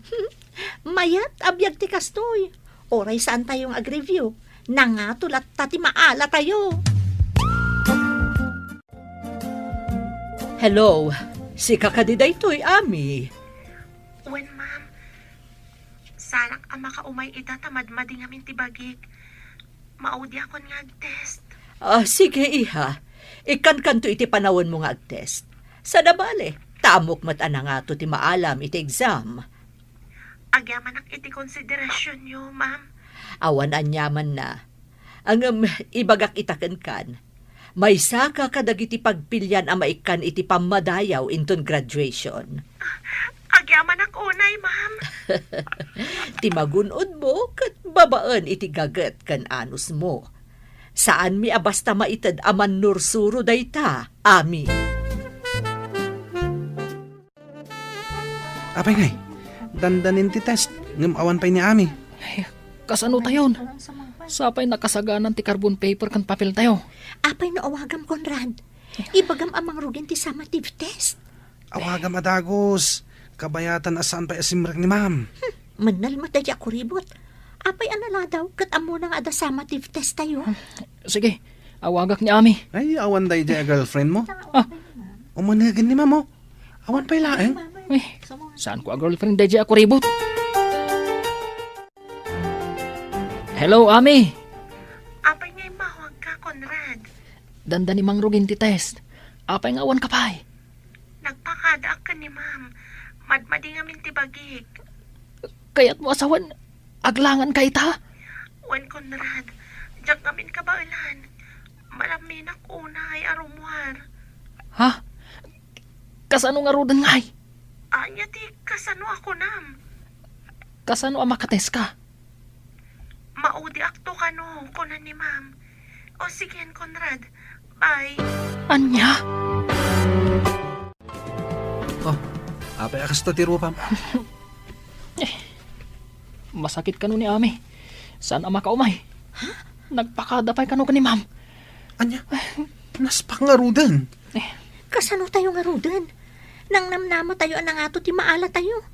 Mayat a biag ti kastoy. Uray saan tayo nga ag-review, nangato latta ti maala tayo. Hello, sika kadi daytoy, Ami? Wen, ma'am. Salak a makaumay ita ta madmadi ngamin ti bagik. Maudiakon nga agtest. Ah, sige, iha. Ikkankanto iti panawenmo nga agtest. Saan a bale, ta ammok met a nangato ti maalam iti exam. Agyamanak iti konsiderasionyo, ma'am. Awan aniamanna. Ngem ibagak ita kenkan, Maysaka kadagiti pagpilian a maikkan iti pammadayaw inton graduation. Agyamanak unay, ma'am. Ti magun-odmo ket babaen iti gaget ken anusmo. Saanmi a basta maited a mannursuro dayta, Ami. Apay ngay, dandanin ti test, ngem awan pay ni Ami. Ay, kasano tayon? Sapay nakasaganan ti carbon paper ken papel tayo. Apay no awagam, Conrad? Ibagam a mangrugin ti summative test. Awagam a dagus. Kabayatan a saan pay a simrek ni ma'am. Hmm, mannalmata di a kuribot. Apay a naladaw ket ammona nga adda summative test tayo? Sige, awagak ni Ami. Ay, awan daydiay a girlfriend mo? Ah. Umanegen ni ma'am, oh. Awan pay laeng. Eh, saan ko a girlfriend daydiay a kuribot? Hello, Ami. Apay nga immawag ka, Conrad? Dandani mangrugin ti test. Apay nga awan ka pay? Nagpakadaak ken ni ma'am. Madmadi ngamin ti bagik. Kayat mo asawan, aglangan ka ita? Wen, Conrad, diak ngamin kabaelan. Malamminak unay a rummuar. Ha? Kasano ngaruden ngay? Ania ti kasano a kunam? Kasano a makatest ka? Maudiak to kano, kuna ni ma'am. O sigen, Conrad. Bye. Ania? Oh, apay a kasta ti rupam? Eh, masakit kano ni Ami. Saan a makaumay? Nagpakada pay kano ken ni ma'am. Ania? Naspak ngaruden. Eh. Kasano tayo ngaruden? Nangnamnama tayo a nangato ti maala tayo.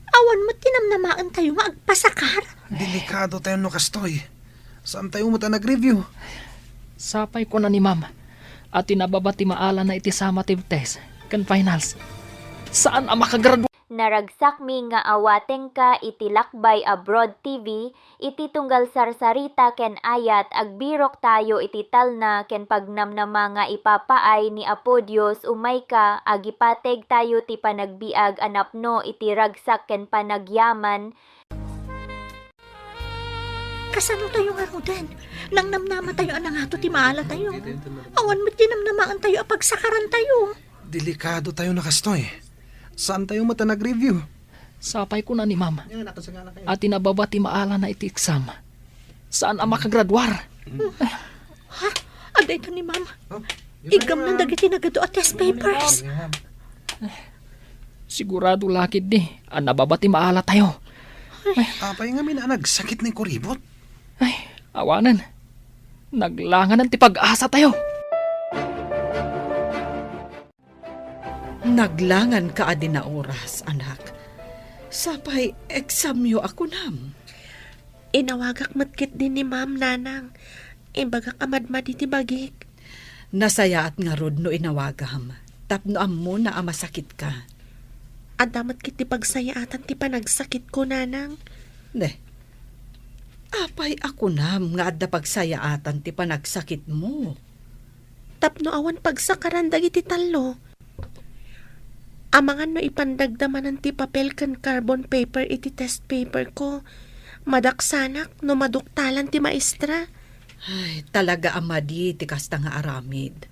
Awan met ti namnamaen tayo nga agpasakar. Delikado tayo no kastoy. Saan tayo met a nag-review? Sapay kuna ni ma'am a ti nababa ti maalana iti summative test ken finals, saan a makagradua. Naragsakmi nga awatengka iti Lakbay Abroad T V, iti tunggal sarsarita ken ayat, agbirok tayo iti talna ken pagnamnama nga ipapaay ni Apo Dios umayka, agipateg tayo ti panagbiag a napno iti ragsak ken panagyaman. Kasano tayo ngaruden? Nangnamnama tayo a nangato ti maala tayo. Awan met ti namnamaen tayo a pagsakaran tayo. Delikado tayo na kastoy. Saan tayo met a nag-review? Sapay kuna ni ma'am a ti nababa ti maalana iti exam, saan a makagraduar. Ha? Adda ita ni ma'am. Oh, igamnan dagiti nagadu a test papers. Sigurado la ketdi a nababa ti maala tayo. Apay ngamin a nagsakit ni kuribot? Ay, awanen. Naglanganan ti pag-asa tayo. Naglangan ka a di naoras, anak. Sapay examyo a kunam. Inawagak met ketdi ni Ma'am, Nanang. Imbagak a madmadi ti bagik. Nasayaat ngarud no inawagam, tapno ammona a masakit ka. Adda met ketdi pagsayaatan ti panagsakitko, Nanang. Ne, apay a kunam nga adda pagsayaatan ti panagsakitmo? Tapno awan pagsakaran dagiti tallo. Amangan no ipandagda manen ti papel ken carbon paper iti test paperko. Madaksanak no maduktalan ti maestra. Ay, talaga a madi ti kasta nga aramid.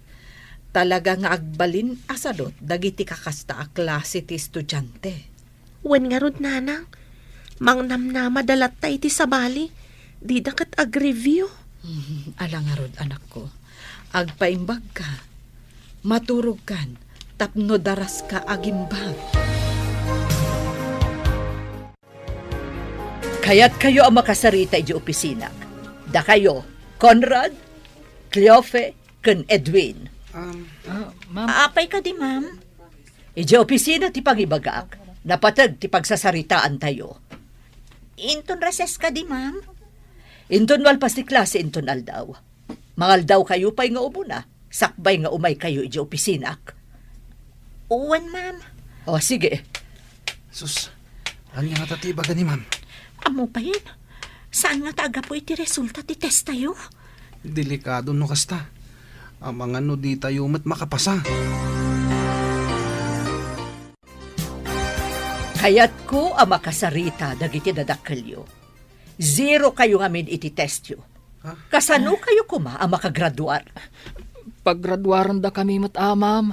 Talaga nga agbalin a sadut dagiti kakasta a klase ti estudiante. Wen ngarud, Nanang, mangnamnamada latta iti sabali, dida ket agreview. Hmm, ala ngarud, anakko. Agpaimbagka. Maturogkan tapno daraska agimbag. Kayatkayo a makasarita idiay opisinak. Dakayo, Conrad, Cleofe, ken Edwin. Um, Ah, ma'am. Apay kadi, ma'am? Idiay opisina ti pangibagak, napateg ti pagsasaritaantayo. Inton recess kadi, ma'am? Inton malpas ti klase inton aldaw. Mangaldawkayo pay nga umuna, sakbay nga umaykayo idiay opisinak. Wen, ma'am. O, sige. Sus, ania ngata ti ibaga ni ma'am? Ammo payen, saan ngata a gapu iti resulta ti test tayo? Delikado no kasta. Amangan no ditayo met makapasa. Kayatko a makasarita dagiti dadakkelyo. Zero kayo ngamin iti testyo. Ha? Kasano kayo koma a makagraduar? Paggraduarandakami met a, ma'am.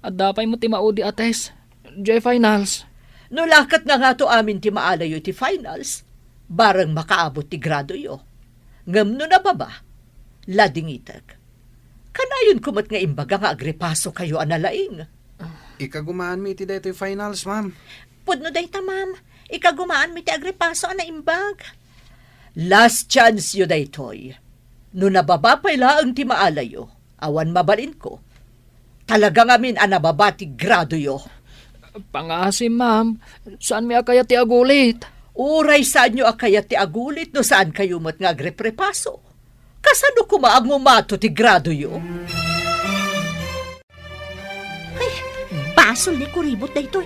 Adda pay met ti maudi a test, jay finals. No la ket nangato amin ti maalayo iti finals, bareng makaabot ti gradoyo. Ngem no nababa, ladingitek. Kanayonko met nga imbaga nga agripasokayo a nalaing. Ikagumaanmi iti daytoy finals, ma'am. Pudno dayta, ma'am. Ikagumaanmi ti agripaso a naimbag. Last chance yo daytoy. No nababa pay laeng ti maalayo, awan mabalinko. Talaga ngamin a nababa ti gradoyo. Pangaasim, ma'am. Saanmi a kayat ti agulit. Uray saanyo a kayat ti agulit no saankayo met nga agriprepaso. Kasano koma a ngumato ti gradoyo? Ay, basol ni Kuribot daytoy.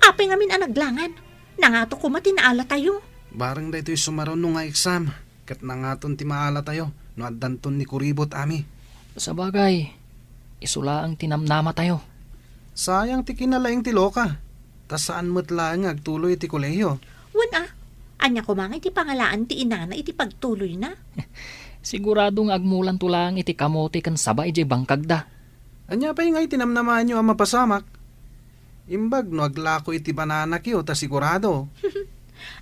Apay ngamin a naglangan? Nangato koma ti naalatayo. Bareng daytoy sumaruno nga exam, ket nangaton ti maalatayo no addanton ni Kuribot, Ami. Sabagay, isu laeng ti namnamatayo. Sayang ti kinalaing ti Loka, ta saan met laeng nga agtuloy iti kolehio. Wen a, ania koma nga iti pangalaan ti inana iti pagtuloyna? Sigurado nga agmulanto laeng iti kamote ken saba idiay bangkagda. Ania pay nga iti namnamaanyo a mapasamak? Imbag no aglako iti bananakyo ta sigurado.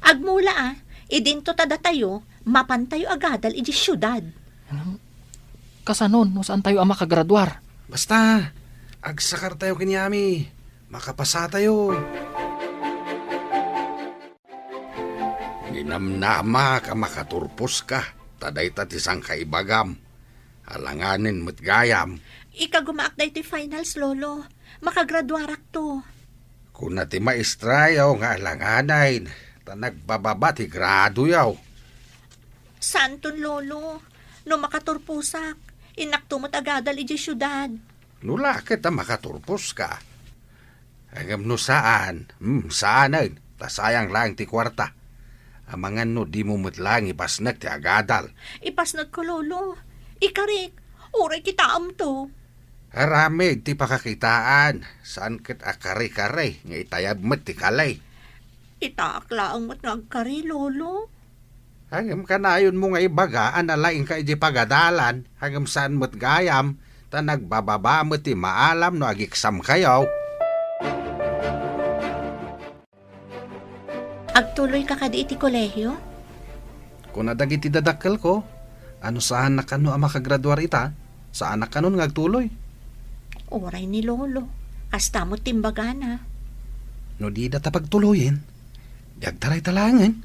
Agmula a, idinto ta datayo, mapantayo agadal idiay siudad. Kasanon no saantayo a makagraduar? Basta, agsakartayo ken ni Ami, makapasatayo. Ninamnamak a makaturposka, ta dayta ti sangkaibagam. Alanganen met gayam. Ikagumaak daytoy finals, Lolo. Makagraduarakto. Kuna ti maestrayo nga alanganen, ta nagbababa ti gradoyo. Saanton, Lolo. No makaturposak, innakto met agadal idiay siudad. No la ket a makaturposka. Ngem no saan, hmm, saanen, ta sayang laeng ti kuarta. Amangan no dimo met laeng ipasnek ti agadal. Ipasnekko, Lolo. Ikarik, uray kitaemto. Aramid ti pakakitaan, saan ket a kare-kare nga itayab met ti kali. Itaak laeng met nga agkari, Lolo. Ngem kanayonmo nga ibaga a nalaingka idiay pagadalan, ngem saan met gayam, ta nagbababa met ti maalam no ageksamkayo. Agtuloyka kadi iti kolehio? Kuna dagiti dadakkelko, a no saannak kano a makagraduar ita, saanak kanon nga agtuloy. Uray ni Lolo, kasta met ti imbagana. No dida ta pagtuloyen, di agtaray ta laengen.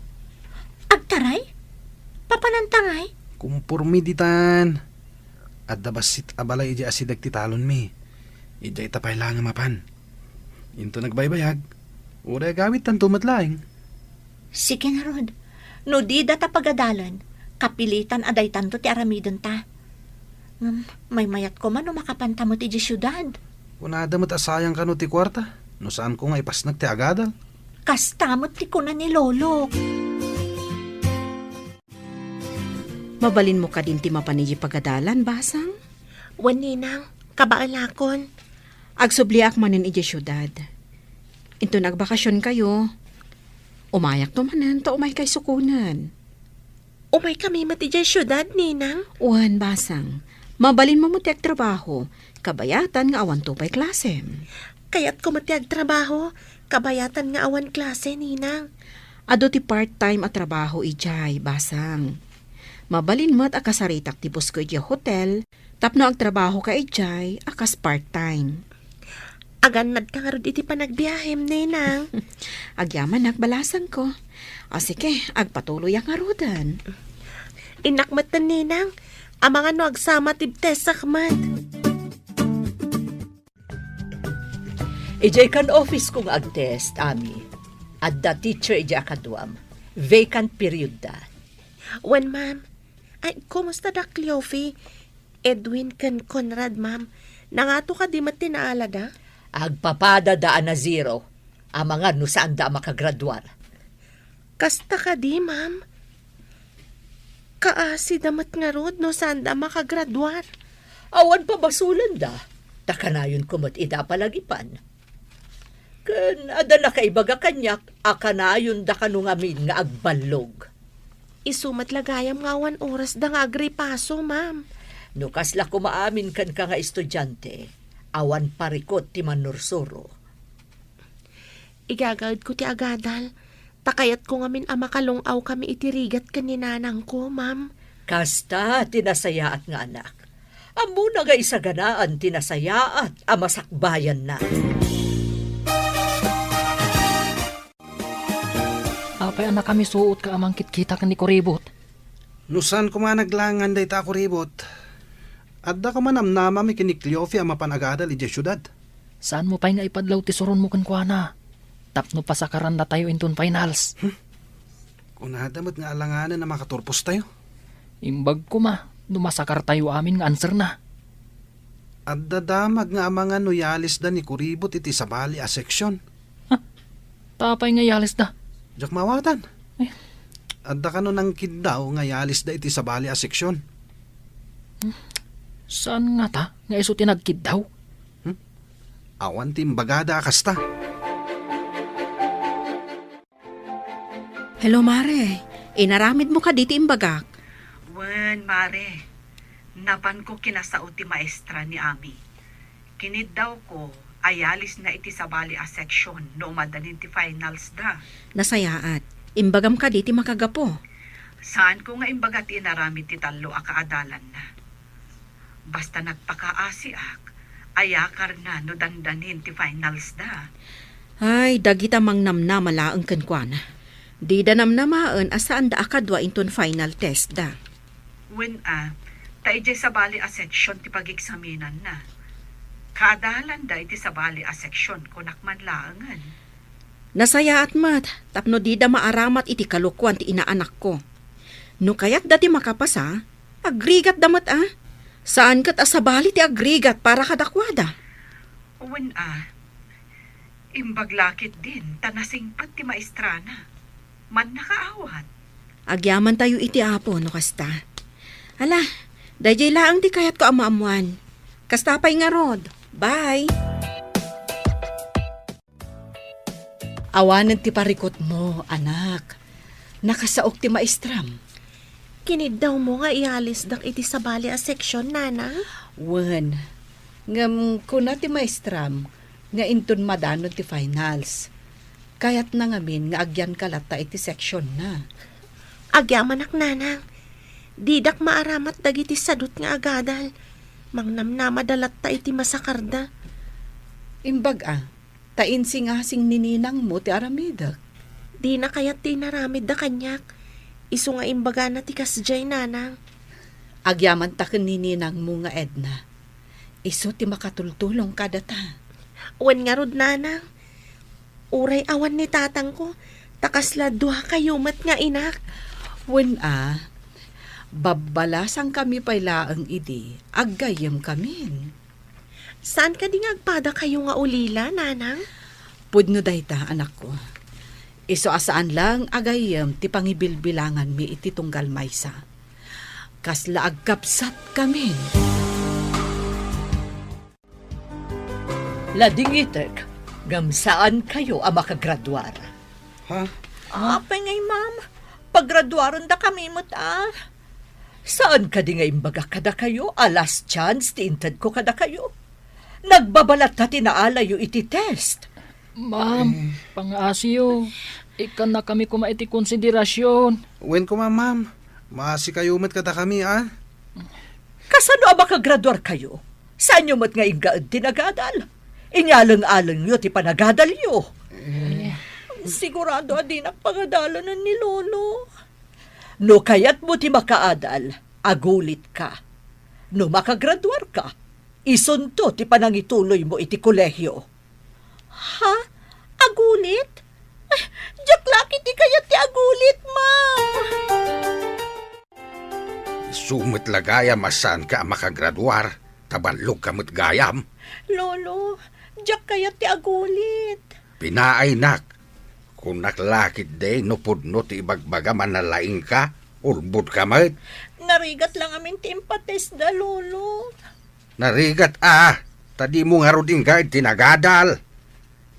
Agtaray? Papananta ngay? Kumpormi ditan. Adda bassit a balay idiay asideg ti talonmi. Idiay ta pay laeng a mapan. Into nagbaybayag, uray agawidtanto met laeng. Sige ngarud, no dida ta pagadalen, kapilitan a daytanto ti aramidenta. Ngem, maymayat koma no makapanta met idiay siudad. Kunada met a sayang kano ti kuarta, no saanko nga ipasnek ti agadal. Kasta met ti kuna ni Lolo. Mabalinmo kadin ti mapan idiay pagadalan, Basang? Wen, Ninang, kabaelakon. Agsubliak manen idiay siudad. Inton agbakasionkayo, umayakto manen ta umaykay sukonen. Umaykami met idiay siudad, Ninang? Wen, Basang. Mabalinmo met ti agtrabaho, kabayatan nga awanto pay klasem. Kayatko met ti agtrabaho, kabayatan nga awan klase, Ninang. Adu ti part-time a trabaho idiay, Basang. Mabalin met a kasaritak ti busko idiay hotel, tapno agtrabahoka idiay a kas part-time. Agannadka ngarud iti panagbiahem, Ninang. Agyamanak, balasangko. A, sige, agpatuloyak ngaruden. Innak metten, Ninang. Amangan no agsama ti testak met. Idiay kan office ko nga agtest, Ami. Adda teacher idiay a kaduam. Vacant period da. Wen, ma'am. Ay, kumusta da Cleofe? Edwin ken Conrad, ma'am. Nangato kadi met ti naalada? Agpapada da a na zero. Amangan no saan da a makagraduar. Kasta kadi, ma'am? Kaasi da met ngarud no saan da makagraduar. Awan pabasolen da, ta kanayon ko met ida a palagipan. Ken adda nakaibaga kaniak a kanayon da kano ngamin nga agballog. Isu met la gayam nga awan oras da nga agripaso, ma'am. No kasla koma amin kenka nga estudiante, awan parikut ti mannursuro. Igagaedko ti agadal, ta kayatko ngamin a makalung-awkami iti rigat ken ni nanangko, ma'am. Kasta ti nasayaat nga anak. Ammona nga isaganaan ti nasayaat a masakbayanna. Apay a nakamisuotka a mangkitkita ken ni Kuribot? No saan koma naglangan dayta a kuribot, adda koma namnamami ken ni Cleofe a mapan agadal idiay siudad. Saanmo pay nga ipadlaw ti suronmo kenkuana tapno pasakarannatayo inton finals? Hmm? Kunada met nga alanganen a makaturpostayo. Imbag koma no masakartayo amin nga answerna. Adda damag nga amangan no yalisda ni Kuribot iti sabali a seksyon. Ha? Apay nga yalisda? Diak maawatan. Eh. Adda kano nangkiddaw nga yalisda iti sabali a seksyon. Hmm. Saan ngata nga isu ti nagkiddaw? Hmm? Awan ti imbagada a kasta. Hello, Mare. Inaramidmo kadi ti imbagak? Wen, Mare. Napanko kinasao ti maestra ni Ami. Kiniddawko a yalisna iti sabali a seksyon no umadanin ti finals da. Nasayaat. Imbagam kadi ti makagapu? Saanko nga imbaga ti inaramid ti tallo a kaadalanna. Basta nagpakaasiak, ayakarna no dandanin ti finals da. Ay, dagita mangnamnama laeng kenkuana. Dida namnamaen a saanda a kadua inton final test da. Wen a, ta idiay sabali a seksyon ti pageksaminanna. Kaadalanda iti sabali a seksyon, kunak man laengen. Nasayaat met tapno dida maaramat iti kalokuan ti inaanakko. No kayatda ti makapasa, agrigatda met a. Saan ket a sabali ti agrigat para kadakuada. Wen a, imbag la ketdin ta nasingpet ti maestrana. Mannakaawat. Agyamantayo iti Apo no kasta. Ala, daydiay laeng ti kayatko a maammoan. Kasta pay ngarud. Bye! Awanen ti parikutmo, anak. Nakasaok ti maestram. Kiniddawmo nga iyalisdak iti sabali a seksyon, Nanang? Wen, ngem kuna ti maestram nga inton madanon ti finals, kayatna ngamin nga agyanka latta iti seksionna. Agyamanak, Nanang. Didak maaramat dagiti sadut nga agadal. Mangnamnamada latta iti masakarda. Imbag a, ta insingasing ni ninangmo ti aramidek. Dina kayat ti inaramidda kaniak. Isu nga imbagana ti kasdiay, Nanang. Agyamanta ken ni ninangmo nga Edna. Isu ti makatultulong kadata. Wen ngarud, Nanang. Uray awan ni tatangko, ta kasla duakayo met nga inak. Wen a, babbalasangkami pay laeng idi aggayyemkamin. Saan kadi nga agpadakayo nga ulila, Nanang? Pudno dayta, anakko. Isu a saan laeng a gayyem ti pangibilbilanganmi iti tunggal maysa. Kasla agkabsatkamin. Ladingitek, ngem saankayo a makagraduar. Ha? Apay ngay, ma'am, pagraduarendakami met a. Saan kadi nga imbagak kadakayo a last chance ti intedko kadakayo? Nagbabalatta ti naalayo iti test. Ma'am, pangaasiyo. Ikkannakami koma iti konsiderasion. Wen koma, ma'am. Maasikayo met kadakami, a? Kasano a makagraduarkayo? Saanyo met nga inggaed ti nagadal? Inyaleng-alengyo ti panagadalyo. Eh. Sigurado a dinak pangadalanen ni Lolo. No kayatmo ti makaadal, agulitka. No makagraduarka, isunto ti panangituloymo iti kolehio. Ha? Agulit? Ay, diak la ketdi kayat ti agulit, ma'am. Isu met la gayam a saanka a makagraduar, ta ballogka met gayam. Lolo, diak kayat ti agulit. Pinaaynak, kunak la ketdi no pudno ti ibagbagam a nalaingka, ulbodka met. Narigat la ngamin ti impatestda, Lolo. Narigat a, ta dimo ngarud inggaed ti nagadal.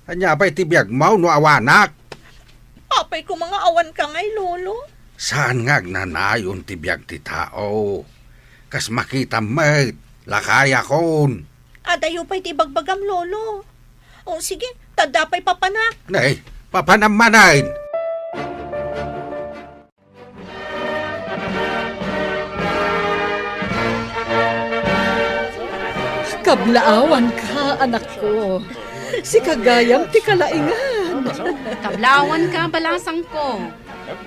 Ania pay ti biagmo no awanak? Apay koma nga awanka ngay, Lolo? Saan nga agnanayon ti biag ti tao. Kas makitam met, lakayakon. Adayo pay ti ibagbagam, Lolo. O, sige, ta adda pay papanak. Nay, papanam manen. Kablaawanka, anakko. Sika gayam ti kalaingan. Kablaawanka, balasangko.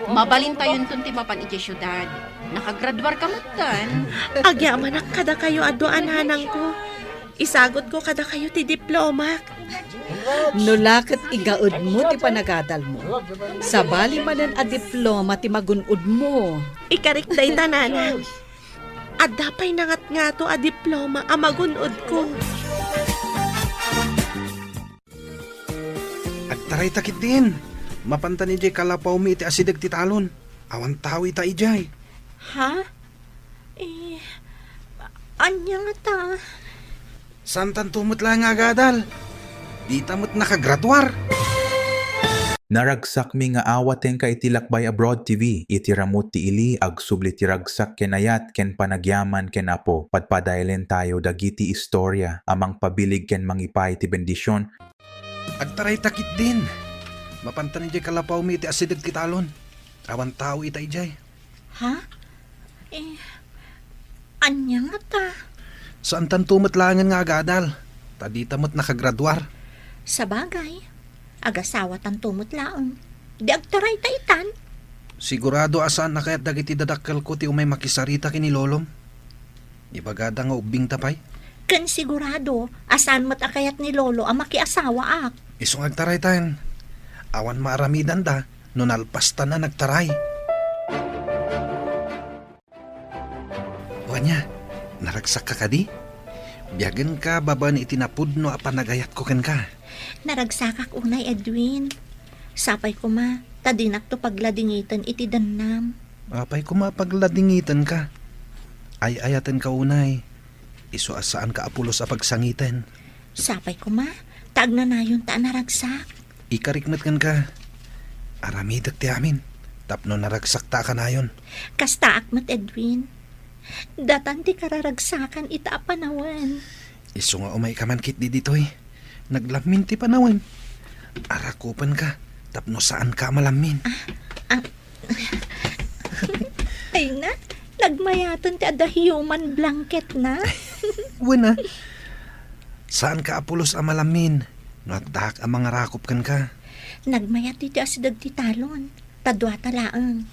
Mabalintayonton ti mapan idiay siudad. Nakagraduarka metten. Agyamanak kadakayo a dua a nanangko. Isagutko kadakayo ti diplomak. No la ket igaedmo ti panagadalmo, sabali manen a diploma ti magun-odmo. Ikarik dayta, nanang. Adda pay nangatngato a diploma a magun-odko. Agtarayta ketdin. Mapantan idiay kalapawmi iti asideg ti talon. Awan tao ita idiay. Ha? Eh, ania ngata? Saantanto met laeng nga agadal. Dita met nakagraduar. Naragsakmi nga awatenka iti Lakbay Abroad T V, iti ramut ti ili, agsubli ti ragsak ken ayat ken panagyaman ken Apo. Padpadaelentayo dagiti istorya a mangpabilig ken mangipaay ti bendision. Agtarayta ketdin. Mapantan idiay kalapawmi iti asideg ti talon. Awan tao ita idiay. Ha? Eh, ania ngata? Saantanto met laengen nga agadal, ta dita met nakagraduar. Sabagay, agasawatanto met laeng. Di agtarayta itan? Sigurado a saan a kayat dagiti dadakkelko ti umay makisarita ken ni lolom. Ibagada nga ubbingta pay. Ken sigurado a saan met a kayat ni lolo a makiasawaak. Isu nga agtaraytan. Awan maaramidanda no nalpastan a nagtaray. O ania, naragsakka kadi? Biagenka babaen iti napudno a panagayatko kenka. Naragsakak unay, Edwin. Sapay koma, ta dinakto pagladingiten iti dennam. Apay koma a pagladingitenka? Ay-ayatenka unay. Isu a saanka a pulos a pagsangiten. Sapay koma, ta agnanayonta a naragsak. Ikarik met kenka. Aramidek ti amin, tapno naragsakta a kanayon. Kastaak met, Edwin. Datan ti kararagsakan ita a panawen. Isu nga umayka man ketdi ditoy. Naglammin ti panawen. Arakupenka tapno saanka a malammin. Ah, ah. Ay na, nagmayaten ti adda human blanket na. Wen a. Saanka a pulos a malammin no addaak a mangarakop kenka. Nagmayat ditoy asideg ti talon. Ta duata laeng.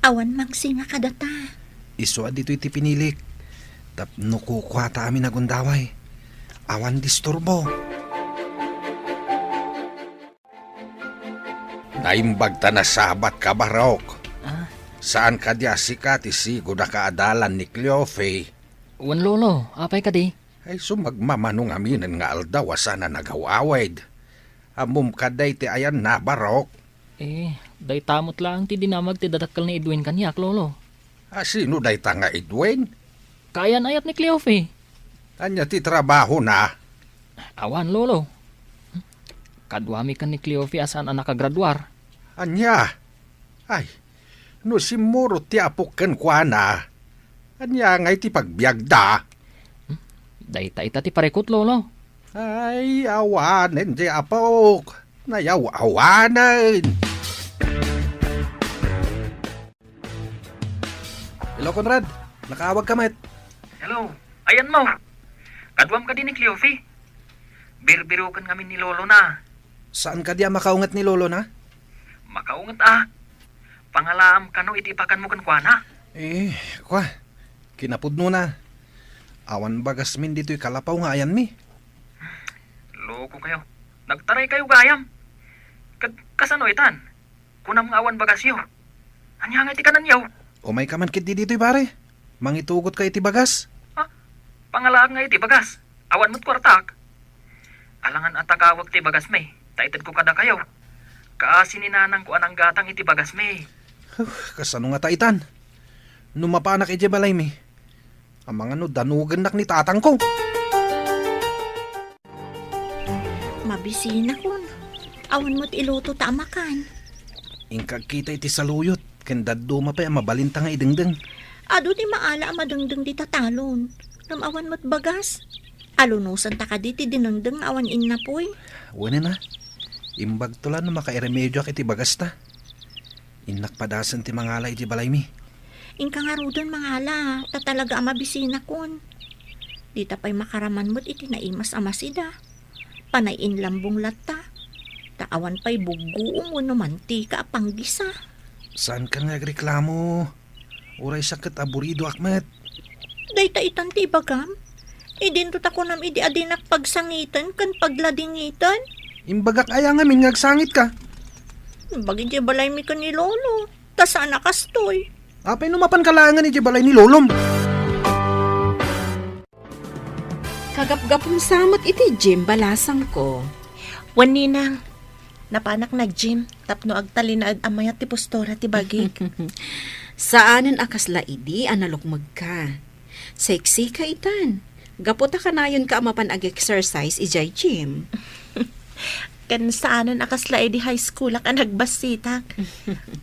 Awan mangsinga kadata. Isu a ditoy ti pinilik. Tapno kukuata amin a gundaway. Awan disturbo. Naimbag ta nasabatka, Barok. Ah? Saan kadi a sika ti sigud a kaadalan ni Cleofe? Wen, Lolo. Apay kadi? Ay, sumagmamano ngaminen nga aldaw a saan a nagaw-awid. Ammom kadi ti ayanna, Barok? Eh, dayta met laeng ti dinamag ti dadakkel ni Edwin kaniak, Lolo. A, sino dayta nga Edwin? Kaayan-ayat ni Cleofe. Ania ti trabahona? Awan, Lolo. Kaduami ken ni Cleofe a saan a nakagraduar. Ania? Ay, no simmurot ti apok kenkuana, ania ngay ti pagbiagda? Hmm? Dayta ita ti parikut, Lolo. Ay, awanen ti apok. Nayaw-awanen. Hello, Conrad. Nakaawagka met. Hello. Ayanmo. Kaduam kadi ni Cleofe? Birbiroken ngamin ni lolona. Saan kadi a makaunget ni lolona? Makaunget a. Pangalaam kano iti ipakanmo kenkuana. Eh, kua. Kinapudnona. Awan bagasmin ditoy kalapaw nga ayanmi. Lokokayo. Nagtaraykayo gayam. Ket kasano itan? Kunam nga awan bagasyo. Ania ngay ti kananyo? Umayka man ketdi ditoy, pare. Mangitugotka iti bagas. Ha? Pangalaak nga iti bagas. Awan met kuartak. Alangan a takawek ti bagasmi, ta itedko kadakayo. Kaasi ni nanangko a nanggatang iti bagasmi. Huh, kasano ngata itan? No mapanak idiay balaymi, amangan no danugennak ni tatangko. Mabisinakon. Awan met ilutota a makan. Inka agkita iti saluyot, ken dadduma pay a mabalinta nga idengdeng. Adu ti maala a madengdeng dita talon. Ngem awan met bagas. Alunusanta kadi ti dinengdeng nga awan innapoy? Wen a. Imbagto la no makairemedioak iti bagasta. Innak padasen ti mangala iti balaymi. Inka ngaruden mangala, ta talaga a mabisinakon. Dita pay makaraman met iti naimas a masida. Panay inlambong latta. Ta awan pay buggoom wenno mantika a panggisa. Saankan nga agreklamo. Uray sakket a buridoak met. Dayta itan ti ibagam? Idinto ta kunam idi a dinak pagsangiten ken pagladingiten? Imbagak aya ngamin nga agsangitka? Imbag idiay balaymi ken ni Lolo. Ta saan a kastoy. Apay no mapanka laengen idiay balay ni Lolom? Kagapgapum sa met iti gym, balasangko. Wen, Ninang, napanak nag-gym tapno agtalinaed a mayat ti postura ti bagik. Saanen a kasla idi a nalukmegka. Sexy ka itan. Gapu ta kanayonka a mapan ag-exercise idiay gym. Ken saanen a kasla idi high schoolak a nagbassitak.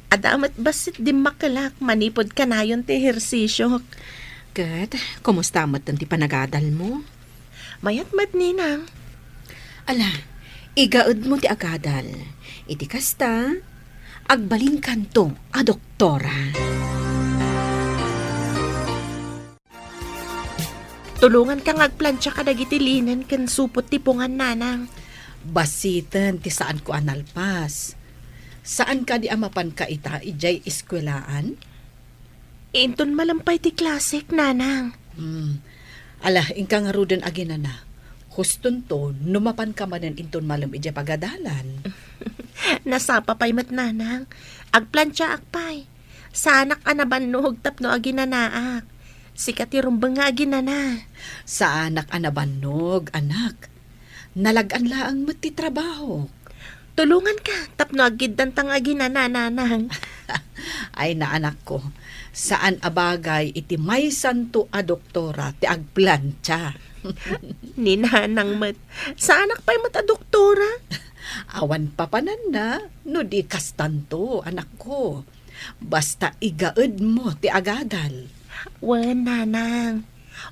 Adda met bassit dimmakelak manipud kanayon ti ehersisiok. Ket, kumusta metten ti panagadalmo? Mayat met, Ninang. Ala, igaedmo ti agadal. Iti kasta, agbalinkanto a doktora. Tulonganka nga agplancha kadagiti linen ken supot ti pungan, Nanang. Bassiten ti saanko a nalpas. Saan kadi a mapanka ita idiay eskuelaan? Inton malem pay ti klasek, Nanang. Hmm. Ala, inka ngaruden aginana. Hustonto, no mapanka manen inton malem idiay pagadalan. Nasapa pay met, Nanang. Agplanchaak pay. Saanak a nabannog tapno aginanaak. Sika ti rumbeng nga aginana. Saanak a nabannog, anak. Nalag-an laeng met ti trabahok. Tulonganka tapno aggiddanta nga aginana, Nanang. Ay, naanakko, saan a bagay iti maysanto a doktora ti agplancha. Ni Nanang met, saanak pay met a doktora? Awan papananna no di kastanto, anakko. Basta igaedmo ti agadal. Wen, Nanang.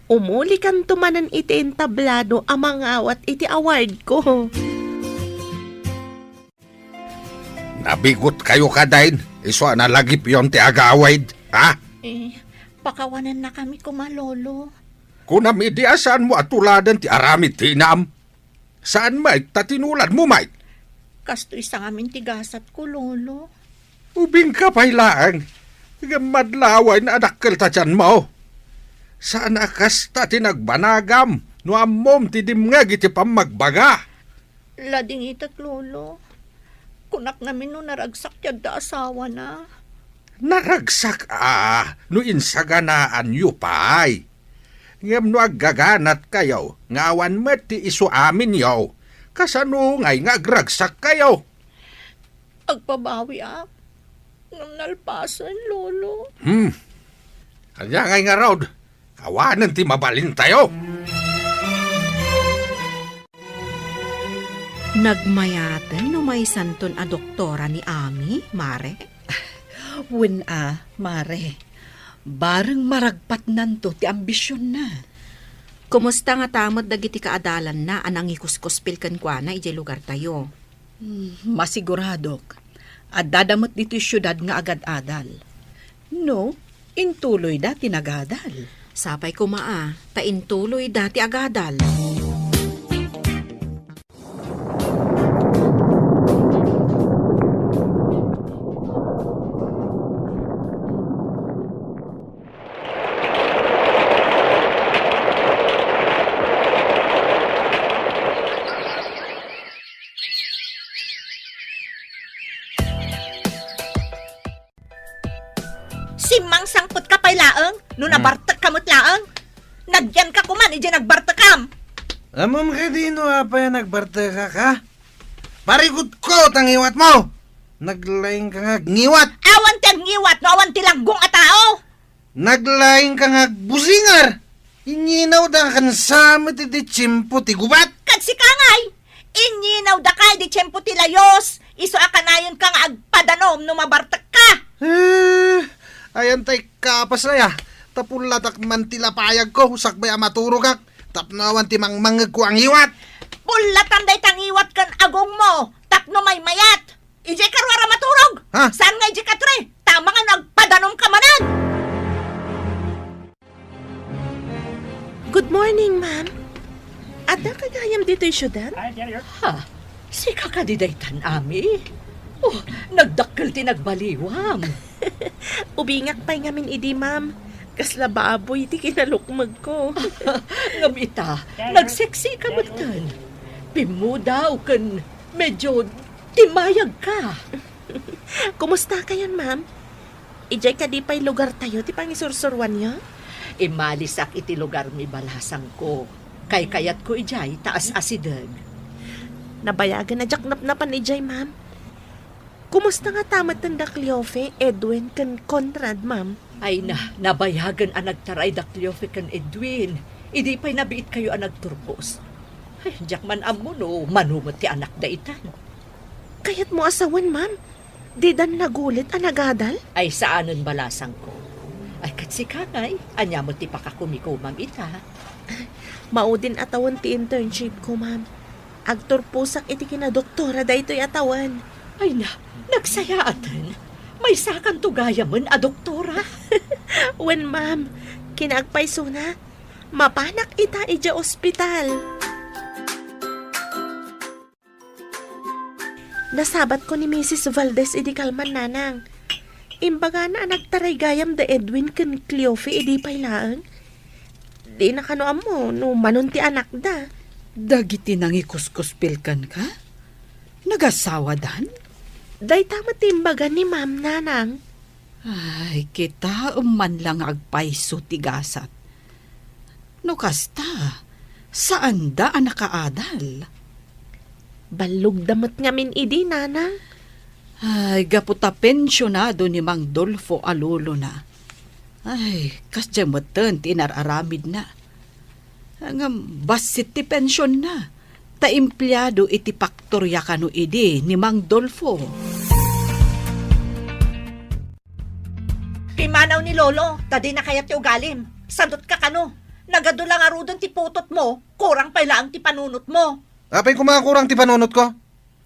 Umulikanto manen iti entablado a mangawat iti awardko. Nabigotkayo kadi, isu a nalagipyon ti agawid, ha? Eh, pakawanennakami koma, Lolo. Kunam idi a saanmo a tuladen ti aramid ti inam. Saan met ta tinuladmo met? Kastoy sa ngamin ti gasatko, Lolo. Ubingka pay laeng. Ngem madlaway nga adakkel ta tianmo. Saan a kasta ti nagbanagam no ammom ti dimngeg iti pammagbaga. Ladingitek, Lolo. Kunak ngamin no naragsak ti adda asawana. Naragsak a no insaganaanyo pay. Ngem no aggaganatkayo nga awan met ti isu aminyo, kasano ngay nga agragsakkayo? Agpabawiak. Ngem nalpasen, Lolo. Hmm. Ania ngay ngarud? Awanen ti mabalintayo. Nagmayaten no maysanton a doktora ni Ami, Mare? Wen a, Mare. Bareng maragpatnanto ti ambisionna. Kumusta ngata met dagiti kaadalanna a nangikuskuspil kenkuana idiay lugartayo? Hmm, masiguradok. Addada met ditoy siudad nga agad-adal. No, intuloyda ti nagadal. Sapay koma a, ta intuloyda ti agadal. Simmangsangpet ka pay laeng, no Hmm. nabartek ka met laeng. Nagyan ka kuman, idiay nagbartekam. Ammom kadi no apay a nagbartekak, ha? Parigutko ta ngiwatmo. Naglaing ka nga agngiwat. Awan ti agngiwat no awan ti langgong a tao. Naglaing ka nga agbusingar. Inyinaw da ken sa met iti tiempo ti gubat. Ket sika ngay, inyinaw da ka iti tiempo ti layos. Isu a kanayon ka nga agpadanom no mabartek ka. Eh, ayan tay kapas aya. Ta pullatak man ti lapayagko, sakbay a maturogak, tapno awan ti mangmangngegko a ngiwat. Pullatan dayta ngiwat ken agongmo, tapno maymayat. Idiay ka ruar a maturog? Ha? Saan nga idiay ka, Tre? Tama nga no agpadanumka manen! Good morning, ma'am. Addaka gayam ditoy siudad? Ha? Sika kadi daytan, Ami? Oh, nagdakkel ti nagbaliwam. Ubingak pay ngamin idi, ma'am. Kasla baboy ti kinalukmegko. Ngem ita, nagseksika metten. Pimmudaw ken medyo timayag ka. Kumusta kayon, ma'am? Idiay kadi pay lugartayo ti pangisursuruanyo? Immalisak iti lugarmi, balasangko. Kaykayatko idiay ta as-asideg. Nabayagen a diak napnapan idiay, ma'am. Kumusta ngata metten da Cleofe, Edwin, ken Conrad, ma'am? Ay na, nabayagen a nagtaray da Cleofe ken Edwin. Idi pay nabiitkayo a nagturpos. Ay, diak man ammo no mano met ti anakda itan. Kayatmo a sawen, ma'am? Didan nagulit a nagadal? Ay, saanen, balasangko. Ay, ket sika ngay, ania met ti pakakumikomam ita? Maudin a tawen ti internshipko, ma'am. Agturposak iti kinadoktora daytoy a tawen. Ay na, nagsayaaten. Maysakanto gayamen a doktora. Wen, ma'am. Kinaagpaysona, mapanak ita idiay ospital. Nasabatko ni Misis Valdez idi kalman, nanang. Imbagana a nagtaray gayam da Edwin ken Cleofe idi pay laeng. Dina kano ammo no manon ti anakda. Dagiti nangikuskuspil kenka? Nagasawadan? Dayta met ti imbaga ni Ma'am, nanang. Ay, kitaem man la nga agpayso ti gasat. No kasta, saanda a nakaadal. Ballogda met ngamin idi, nanang. Ay, gapu ta pensionado ni Mang Dolfo a lolona. Ay, kasdiay metten ti inar-aramidna. Ngem bassit ti pensionna, ta empleado iti paktoria kano idi ni Mang Dolfo. Pimmanaw ni Lolo, ta dina kayat ti ugalim. Sadutka kano. Nagadu la ngaruden ti putotmo, kurang pay laeng ti panunotmo. Apay koma a kurang ti panunotko?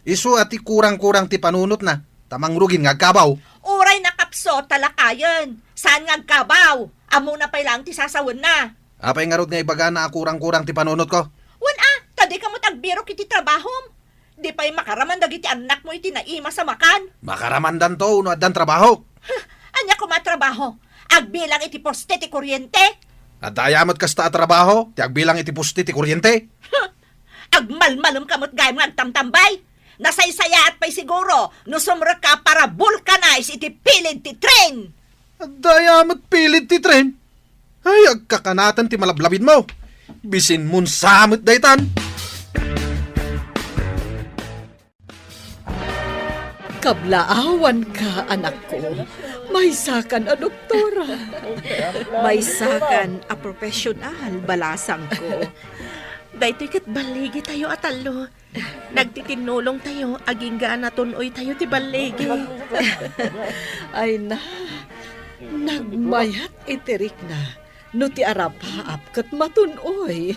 Isu a ti kurang-kurang ti panunotna, ta mangrugin nga agkabaw. Uray nakapso, ta lakayen. Saan nga agkabaw? Ammona pay laeng ti sasawenna. Apay ngarud nga ibagana a kurang-kurang ti panunotko? Wen a, ta dika met agbirok iti trabahom. Di pay makaraman dagiti annakmo iti naimas a makan. Makaramandanto no addan trabaho. Huh, ania koma a trabaho? Agbilang iti poste ti kuryente? Adda aya met kasta a trabaho ti agbilang iti poste ti kuryente? Huh, agmalmalemka met gayam nga agtamtambay. Nasaysayaat pay siguro no sumrekka a para vulcanize iti pilid ti tren. Adda aya met pilid ti tren? Ay, agkakanaten ti malablabidmo. Bisinmon sa met daytan. Kablaawanka, anakko. Maysakan a doktora. Maysakan a profesional, balasangko. Daytoy ket balligitayo a tallo. Nagtitinnulongtayo, agingga a natun-oytayo ti balligi. Ay na, nagmayat iti rikna no ti arapaap ket matun-oy.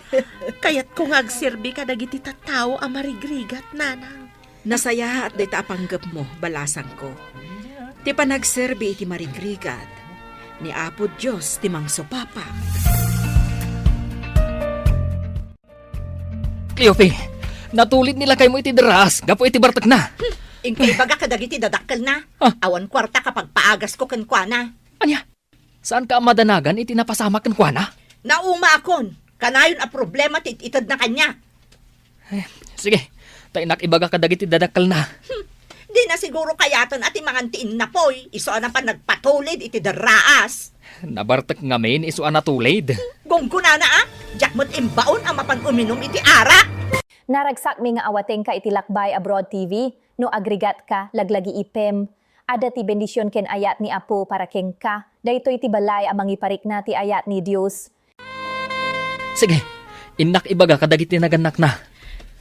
Kayatko nga agserbi kadagiti tattao a marigrigat, nanang. Nasayaat dayta a panggepmo, balasangko. Ti panagserbi iti marigrigat, ni Apo Dios ti mangsupapa. Cleofe, natulid ni lakaymo iti derraas gapu iti bartekna. Hmm, inka ibaga kadagiti dadakkelna. Ah. Awan kuarta a pagpaagasko kenkuana. Ania? Saanka a madanagan iti napasamak kenkuana? Naumaakon, kanayon a problema ti it-itedna kaniak. Eh, sige, ta innak ibaga kadagiti dadakkelna. Hmm, dina siguro kayaten a ti mangan ti innapoy, isu a napan nagpatulid iti derraas. Nabartek ngamin isu a natulid. Gunggonana a, diak met imbaon a mapan uminum iti arak. Naragsakmi nga awatengka iti Lakbay Abroad T V. No agrigatka, laglagipem. Adda ti bendision ken ayat ni Apo para kenka. Daytoy ti balay a mangiparikna ti ayat ni Dios. Sige, innak ibaga kadagiti nagannakna.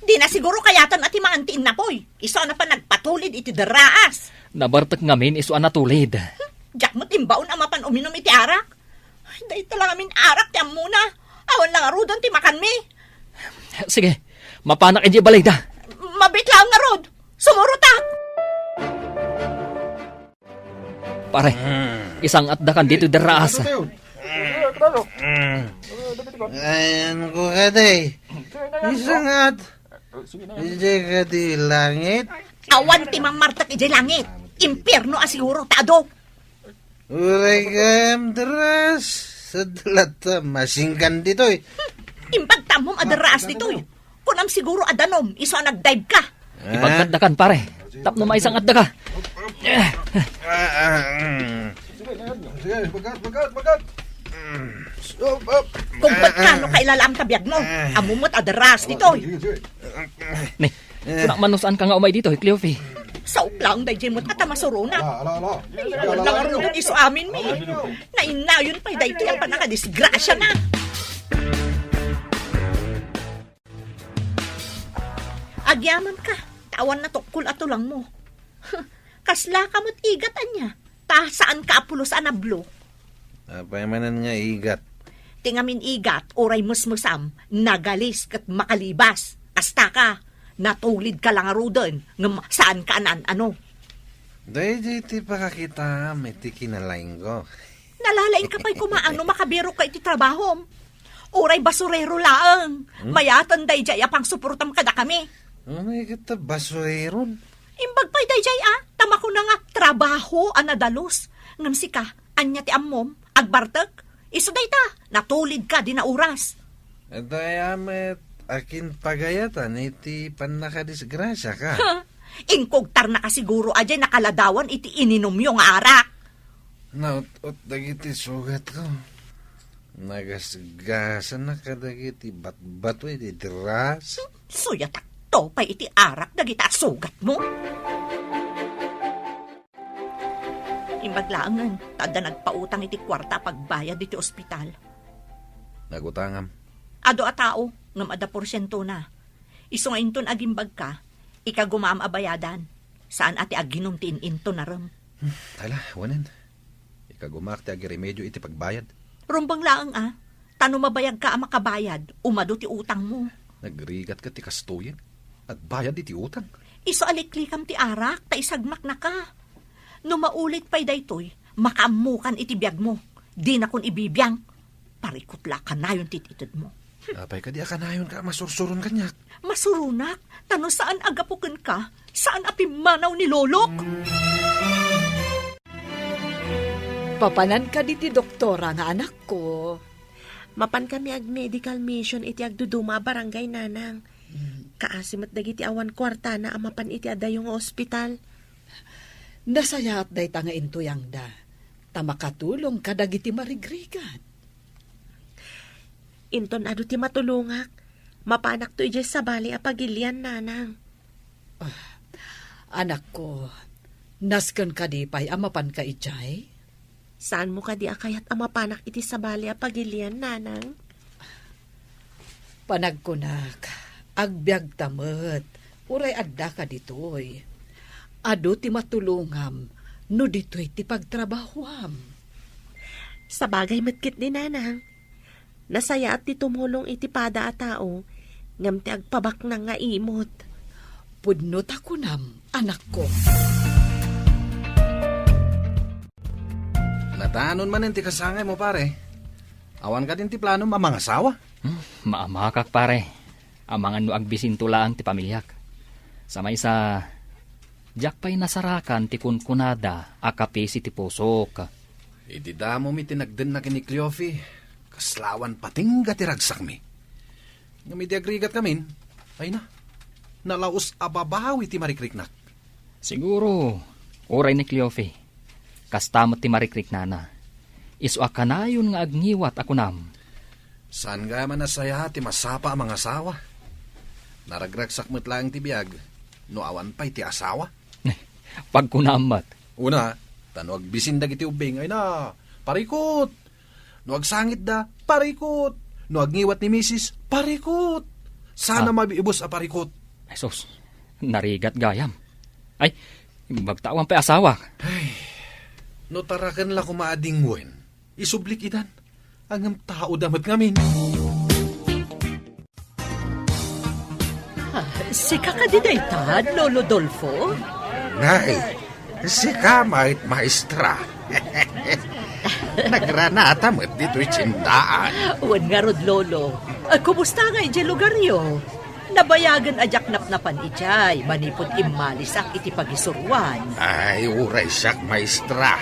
Dina siguro kayaten a ti mangan ti innapoy. Isu a napan nagpatulid iti derraas. Nabartek ngamin isu a natulid. Hmm, diak met imbaon a mapan uminum iti arak. Ay, Dayta lang amin arak ti ammona. Awan la ngaruden ti makanmi. Sige, mapanak idiay balayda. Mabiit laeng ngarud. Sumurotak. Pare, isang-atdakan ditoy derraas. Ayanko kadi. Isang-at. Idiay kadi langit. Awan ti mammartek idiay langit. Impierno a siguro ta adu. Uray gayam derraas. Sadlat ta masingkan ditoy. Imbag ta ammom a derraas ditoy. Kunam siguro a danom, isu a nagdive ka. Ah? Ibagkatdakan, pare. Tapno maisang-atdaka. Ah, ah, mm. Sige, bagat, bagat, bagat. Mm. Stop, up. Kumbet ka no kailalaam ta biagmo. Ah. Ammom met a derraas ditoy. Sige, sige. Ni, kunak man no saan ka nga umay ditoy, Cleofe. Saok laeng daydiay met a ta masuronak. Ala, ala, ala. Ay, awan la ngaruden isu amin mi. Nainayon pay daytoy a pannakadisgrasiana. Agyamanka, ta awan natukkol a tulangmo. Kaslaka met igat ania, ta saanka a pulos a nablo. Apay manen nga igat? Ti ngamin igat, uray mesmesam, nagalis ket makalibas. Astaka, natulidka la ngaruden, ngem saanka a naan-ano. Daydiay ti pakakitaam iti kinalaingko. Nalalaingka pay koma no makabirokka iti trabahom. Uray basurero laeng. Hmm? Mayaten daydiay a pangsuportam kadakami. Ano ket ta basureron? Imbag pay daydiay a, ta makuna nga trabaho a nadalus. Ngem sika, ania ti ammom? Agbartek? Isu dayta, natulidka dina oras. Ita aya met, akin pagayatan iti pannakadisgrasiaka. Ha? Inkugtarnaka siguro a diay nakaladawan iti ininumyo nga arak. Naut-ot dagiti sugatko. Nagasgasanak kadagiti batbato iti derraas. Suyatakto pay iti arak dagita a sugatmo. Imbag laengen, ta adda nagpautang iti kuarta a pagbayad iti ospital. Nagutangam. Adu a tao, ngem adda porsientona. Isu nga inton agimbagka, ikagumaam a bayadan. Saan a ti aginum ti in-intonarem. Hmm, ala, wanen. Ikagumaak ti agiremedio iti pagbayad. Rumbeng laeng a, ta no mabayagka a makabayad, umadu ti utangmo. Nagrigat ket ti kastoyen. Agbayad iti utang. Isu a liklikam ti arak, ta isagmaknaka. No maulit pay daytoy, makaammokan iti biagmo. Dinakon ibibiang. Parikut la a kanayon ti itedmo. Apay kadi a kanayonka a masursuron kaniak? Masuronak, ta no saan a gapu kenka, saan a pimmanaw ni Lolok. Papanan kadi ti doktora nga anakko? Mapan kami ag-medical mission iti agduduma a barangay, Nanang. Mm. Kaasi met dagiti awan kuartana a mapan iti adayo nga ospital. Nasayaat dayta nga intuyangda, ta makatulong kadagiti marigrigat. Inton adu ti matulongak, mapanakto idiay sabali a pagilian, Nanang. Ah, anakko, nasken kadi pay a mapanka idiay? Saanmo kadi a kayat a mapanak iti sabali a pagilian, Nanang? Panagkunak, agbiagta met, uray addaka ditoy. Adu ti matulongam no ditoy ti pagtrabahoam. Sabagay met ketdi, Nanang. Nasayaat ti tumulong iti pada a tao, ngem ti agpabaknang nga imot. Pudno ta kunam, anakko. Natanon manen ti kasangaymo, pare. Awan kadin ti planom a mangasawa? Hmm, maamakak, pare. Amangan no agbisinto laeng ti pamiliak. Sa maysa, diak pay nasarakan ti kunkunada a kapisi ti pusok. Idi damom iti nagdennak ken ni Cleofe, kasla awan patingga ti ragsakmi. Ngem idi agrigatkamin, ay na, nalaus a babawi ti marikriknak. Siguro, uray ni Cleofe, kasta met ti marikriknana. Isu a kanayon nga agngiwat a kunam. Saan gayam a nasayaat ti masapa a mangasawa? Naragragsak met laeng ti biag no awan pay ti asawa. Pagkunam met. Una, ta no agbisin dagiti ubbing, ay na, parikut! No agsangitda, parikut! No agngiwat ni misis, parikut! Sana Ah. mabibus a parikut. Jesus, narigat gayam. Ay, imbag ta awan pay asawa. Ay, no taraken la koma a dingwen, isublik idan. Ngem taoda met ngamin. Ah, sika kadi dayta, Lolo Dolfo? Nay, sika met, maestra. Nagranata met ditoy tiendaan. Wen ngarud, Lolo. Ah, kumusta nga idiay lugaryo? Nabayagen a diak napnapan idiay manipud immalisak iti pagisuroan. Ay, uray siak, maestra.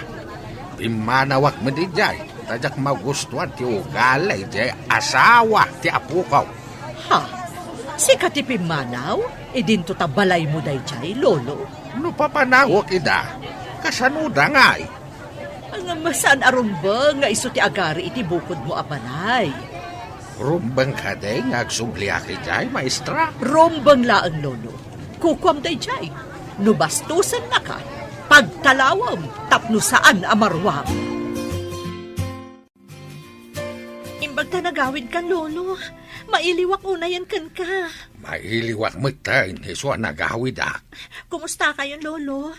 Pimmanawak met idiay, ta diak magustuan ti ugali idiay asawa ti apoko. Ha? Sika ti pimmanaw? Idinto ta balaymo daydiay, Lolo? No papanawek ida, kasanoda ngay? Ngem saan a rumbeng nga isu ti agari iti bukodmo a balay. Rumbeng kadi nga agsubliak idiay, maestra? Rumbeng laeng, Lolo. Kukuam daydiay. No bastosennaka, pagtalawem tapno saan a maruam. Imbag ta nagawidkan, Lolo. Mailiwak unayen kenka. Mailiwak metten isu a nagawidak. Kumusta kayon, Lolo?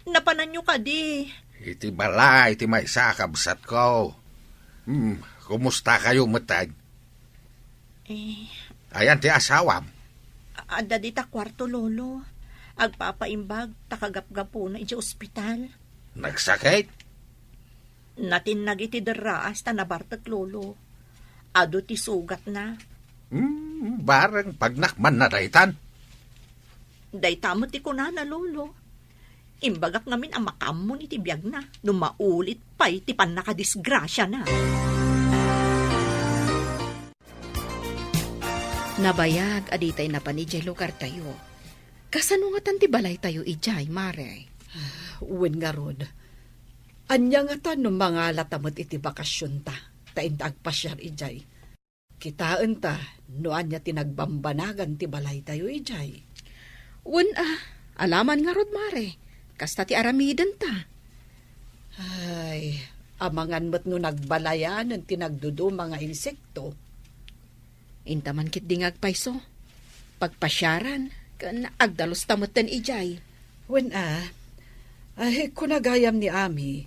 Napananyo kadi? Iti balay ti maysa a kabsatko. Hmm, kumusta kayo metten? Eh. Ayan ti asawam? A-, adda dita kuarto, Lolo. Agpapaimbag ta kagapgapuna idiay ospital. Nagsakit? Natinnag iti derraas ta nabartek, Lolo. Adu ti sugatna. Hmm, bareng pagnakmanna daytan. Dayta met ti kunana, Lolo. Imbagak ngamin a makaammon iti biagna no maulit pay ti pannakadisgrasiana. Nabayag a ditay napan idiay lugartayo. Kasano ngatan ti balaytayo idiay, Mare? Wen ngarud, ania ngatan no mangalata met iti bakasionta ta inta agpasiar idiay? Kitaenta no ania ti nagbambanagan ti balaytayo idiay. Wen a, alaman ngarud, Mare. Kasta ti aramidenta. Ay, amangan met no nagbalayanen ti nagduduma nga insekto. Inta man ketdi nga agpayso. Pagpasiaran, ken agdalusta metten idiay. Wen a, ay, kuna gayam ni Ami,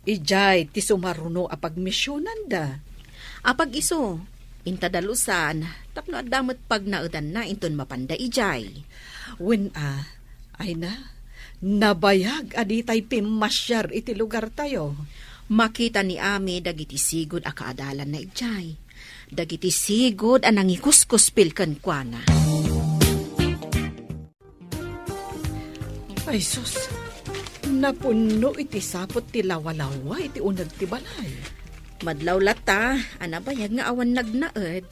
idiay ti sumaruno a pagmisionanda. Apag isu, inta dalusan, tapno adda met pagnaedanna inton mapanda idiay. Wen a, ay na, nabayag a ditay pimmasiar iti lugartayo. Makita ni Ami dagiti sigud a kaadalanna idiay. Dagiti sigud a nangikuskuspil kenkuana. Ay sus, napunno iti sapot ti lawalawa iti uneg ti balay. Madlaw latta a nabayag nga awan nagnaed.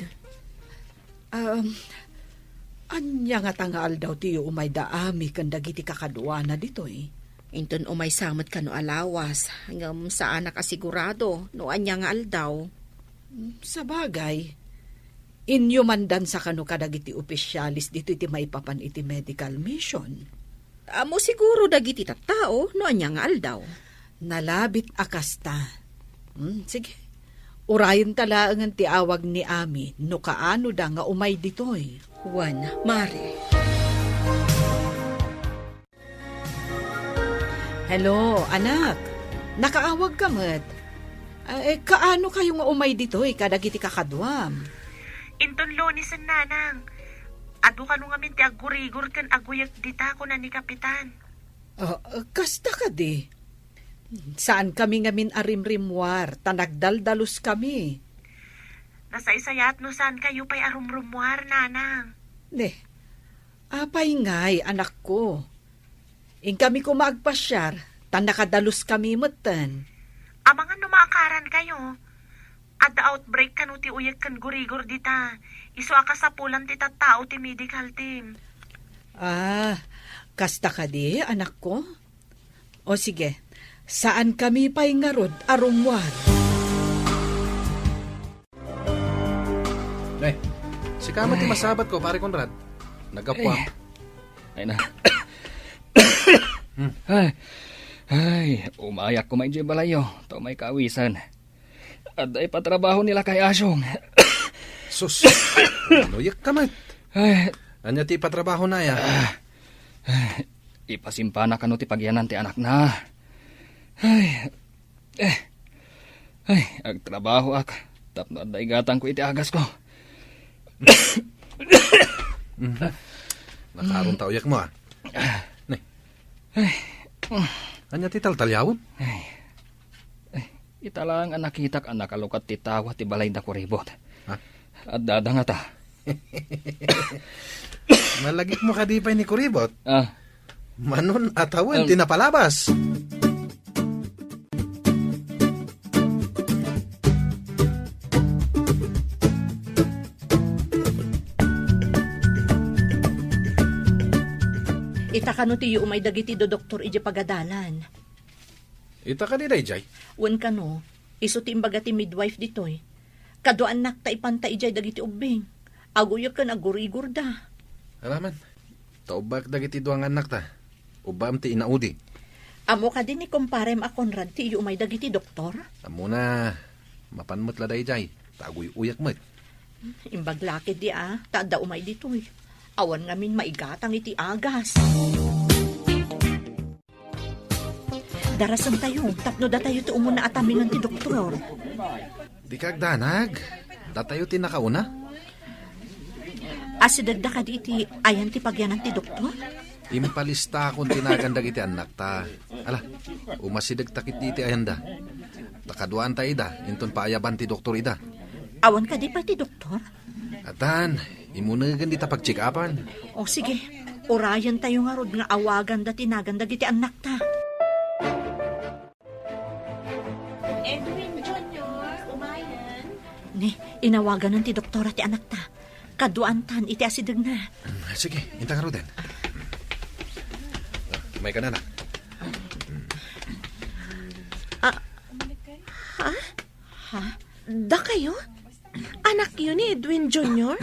Um, ania ngata nga aldaw ti umayda Ami ken dagiti kakaduana ditoy? Inton umaysa met kano a lawas, ngem saanak a sigurado no ania nga aldaw. Sabagay, inyumandansa kano kadagiti opisialis ditoy ti maipapan iti medical mission. Ammo siguro dagiti tattao no ania nga aldaw. Nalabit a kasta. Hmm, sige. Urayenta laengen ti awag ni Ami no kaanoda nga umay ditoy. Wen, Mare. Hello, anak. Nakaawag ka met. Ah, eh, kaano kayo nga umay ditoy kadagiti kakaduam? Inton Lunesen, nanang. Adu kano ngamin ti aggurigor ken aguyek dita, kuna ni Kapitan. Ah, kasta kadi? Saan kami ngamin a rimrimmuar, ta nagdaldalus kami. Nasaysayaat no saan kayo pay a rumrummuar, nanang. Ne, apay ngay, anakko? Inkami koma agpasiar, ta nakadalus kami metten. Amangan no maakaran kayo. Adda outbreak kano ti uyek ken gurigor dita. Isu a kasapulan ti tattao ti medical team. Ah, kasta kadi, anakko? O sige, saan kami pay ngarud a rummuar. Nay, sika met ti masabat ko, Pare Conrad. Naggapuam. Eh. Ay na. Hmm. Ay. Ay, umayak koma idiay balayyo. Ta umay kaawisan. Adda ipatrabaho ni Lakay Asyong. Sus, naluyek ka met. Ay. Ania ti ipatrabahona, ya? Ah, ay, ipasimpana kano ti pagyanan ti anakna. Ay, eh, ay, agtrabahoak. Tapno adda igatangko iti agasko. Mhm. Nakaron ta uyekmo, a. Ne. Ay. Ania ti taltaliawem? Ay. Ay, ita laeng a nakitak a nakalukat ti tawa ti balay da Kuribot. Ha? Addada ngata. Nalagipmo kadi pay ni Kuribot? Ah. Manon a tawen ti napalabas. Ita kano ti umay dagiti dodoktor idiay pagadalan? Ita kadi daydiay? Wen kano, isu ti imbaga ti midwife ditoy. Kaduaannak ta ipanta idiay dagiti ubbing. Aguyek ken agurigorda. Aramid. Ta ubbaek dagiti dua nga annakta. Ubbaem ti inaudi. Ammo kadi ni kumparem a Conrad ti iyumay dagiti doktor? Ammona, mapan met la daydiay, ta aguy-uyak met. Imbag la ketdi a, ta adda umay ditoy. Awan ngamin maigatang iti agas. Darasentayo, tapno datayo ti umuna a tamingan ti doktor. Dika agdanag. Datayo ti nakauna. Asidegda kadi iti ayan ti pagyanan ti doktor? Impalistakon ti nagan dagiti annakta. Ala, umasidegta ketdi iti ayanda. Ta kaduaanta ida, inton paayaban ti doktor ida. Awan kadi pay ti doktor? Atan, imunegen dita pagcheck-upan. O, sige. Urayentayo ngarud nga awaganda ti nagan dagiti annakta. Edwin Junior, umayen. Ne, inawaganan ti doktora ti anakta. Kaduaantan iti asidegna. Mm, sige, inta ngaruden. Umayka, anak. Ah, ha? Ha? Dakayo? Anakyo ni Edwin Junior?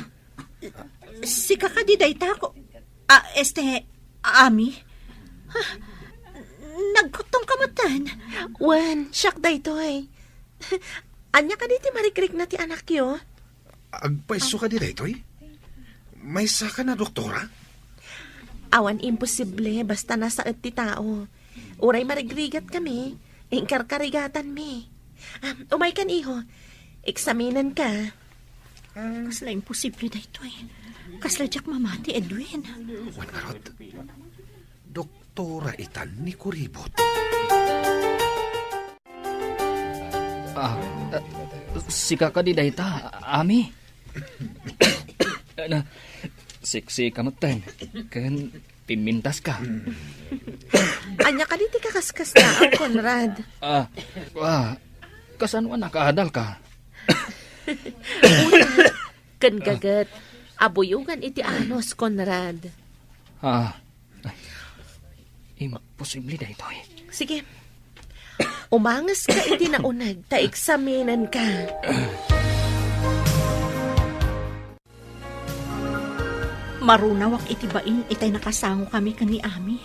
Sika kadi dayta ko. Ah, este, Ami? Ah, nagkuttong ka metten? Wen, siak daytoy. Ania kadi ti marigrigna ti anakyo? Agpayso kadi daytoy? Maysaka a doktora? Awan imposible basta nasaet ti tao. Uray marigrigat kami, inkarkarigatanmi. Ah, umaykan, iho. Eksaminenka. Kasla imposible daytoy. Kasla diak mamati, Edwin. Wen ngarud, doktora itan ni Kuribot. Ah, ah, sika kadi dayta, Ami? Na, siksika metten. Ken pimmintaska. Ania kadi ti kakaskasdaaw, Conrad? Ah, ah, kasano a nakaadalka? Una, ken gaget, abuyogan iti anus, Conrad. Ah, ay, imposible daytoy. Sige. Umangeska iti nauneg ta eksaminenka. Marunawak iti bain itay nakasangokami ken ni Ami.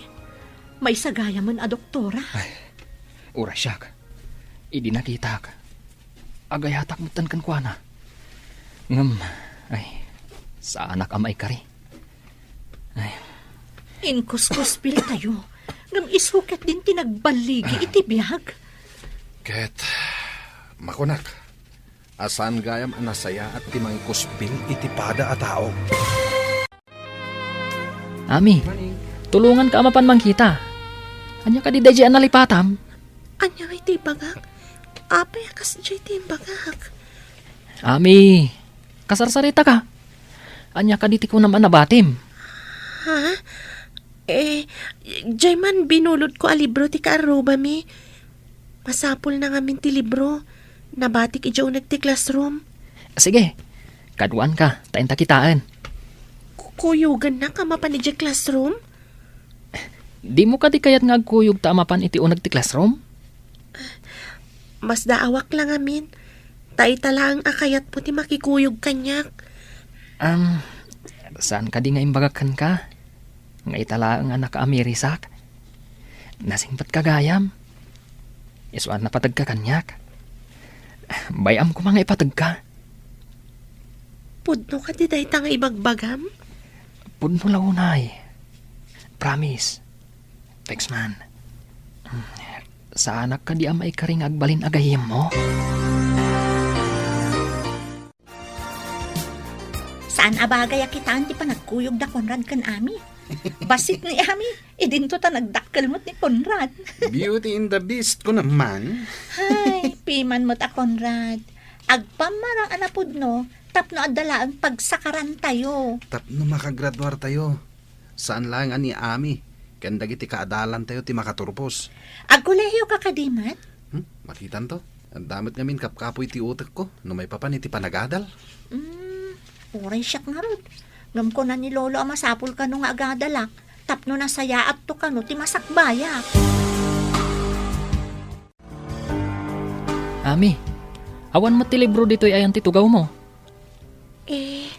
Maysa gayamen a doktora. Ay, uray siak. Idi nakitak, agayatak metten kenkuana. Ngem, ay, saanak a maikari. Ay. Inkuskuspiltayo. Ngem isu ketdin ti nagballigi iti biag. Ket, makunak, a saan gayam a nasayaat ti mangikuspil iti pada a tao. Ami, tulonganka a mapan mangkita. Ania kadi daydiay a nalipatam? Ania ngay ti ibagak? Apay a kasdiay ti imbagak? Ami, kasarsaritaka. Ania kadi ti kunam a nabatim? Ha? Eh, diay man binulodko a libro ti kaarrubami. Masapulna ngamin ti libro. Nabatik idiay uneg ti classroom. Sige, kaduanka, ta inta kitaen. Ku-, kuyogannak a mapan idiay classroom? Dimo kadi kayat nga agkuyogta a mapan iti uneg ti classroom? Masdaawak la ngamin. Ta ita laeng a kayatmo ti makikuyog kaniak. Am, saan kadi nga imbagak kenka? Nga ita laeng a nakaamirisak? Nasingpetka gayam. Isu a napategka kaniak. Bay-am koma nga ipategka. Pudno kadi dayta nga ibagbagam? Pudno la unay. Promise. Thanks, man. Saanak kadi a maikari nga agbalin a gayyemmo? Saan a bagay a kitaen ti panagkuyog da Conrad ken Ami. Bassit ni Ami, idinto ta nagdakkel met ni Conrad. Beauty and the Beast ko naman. Hay, piman met a Conrad. Agpammarang a napudno tapno adda laeng pagsakarantayo. Tapno makagraduartayo. Saan laeng a ni Ami ken dagiti kaadalantayo ti makaturpos. Agkolehiyo ka kadi met? Hmm, makitanto. Adda met ngamin kapkapoy ti utekko no maipapan iti panagadal. Hmm, uray siak ngarud. Ngem kuna ni Lolo a masapul kano nga agadalak tapno nasayaatto kano ti masakbayak. Ami, awan met ti libro ditoy ayan ti tugawmo? Eh,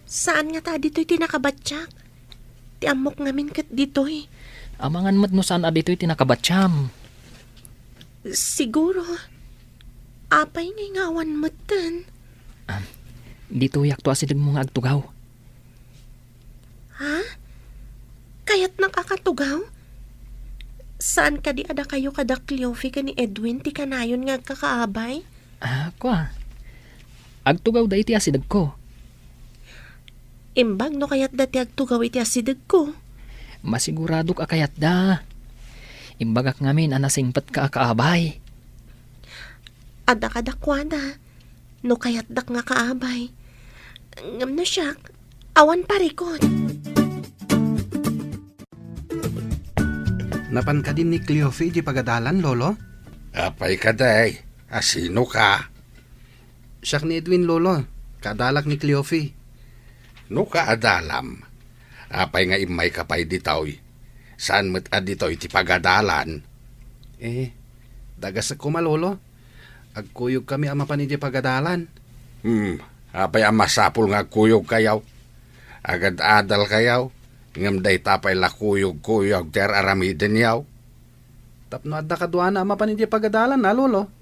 saan ngata ditoy ti nakabatiak? Ti ammok ngamin ket ditoy. Amangan met no saan a ditoy ti nakabatiam. Siguro. Apay ngay nga awan metten? Ah, ditoyakto asidegmo nga agtugaw. Ha? Kayatnak a katugaw? Saan kadi a dakayo kada Cleofe ken ni Edwin ti kanayon nga agkakaabay? Ah, kua. Agtugawda iti asidegko. Imbag no kayatda ti agtugaw iti asidegko. Masiguradok a kayatda. Imbagak ngamin a nasingpetka a kaabay. Adda kadakuada. No kayatdak nga kaabay. Ngem no siak, awan parikut. Napan kadi ni Cleofe idiay pagadalan, Lolo? Apay kadi? A sinoka? Siak ni Edwin, Lolo. Kaadalak ni Cleofe. No kaadalam, apay nga immayka pay ditoy? Saan met a ditoy ti pagadalan? Eh, dagasek koma, Lolo. Agkuyogkami a mapan idiay pagadalan. Hmm, apay a masapul nga agkuyogkayo? Agad-adalkayo, ngem dayta pay la kuyog-kuyog ti ar-aramidenyo. Tapno adda kaduana a mapan idiay pagadalan a, Lolo.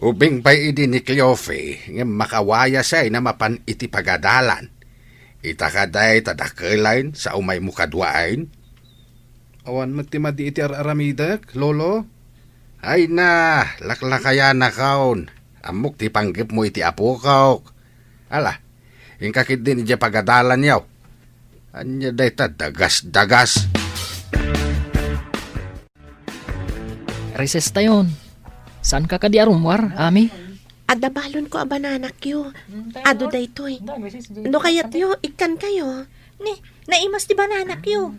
Ubing pay idi ni Cleofe, ngem makawayasay a mapan iti pagadalan. Ita kadi ta dakelayn sa umaymo kaduain? Awan met ti madi iti ar-aramidek, Lolo. Ay na, laklakayanakon. Ammok ti panggepmo iti apokok. Ala, inka ketdin idiay pagadalanyo. Ania dayta dagas-dagas? Recess tayon. Saanka kadi a rummuar, Ami? Adda balonko a bananakyo. Adu daytoy. No kayatyo, ikkankayo. Ni, naimas ti bananakyo.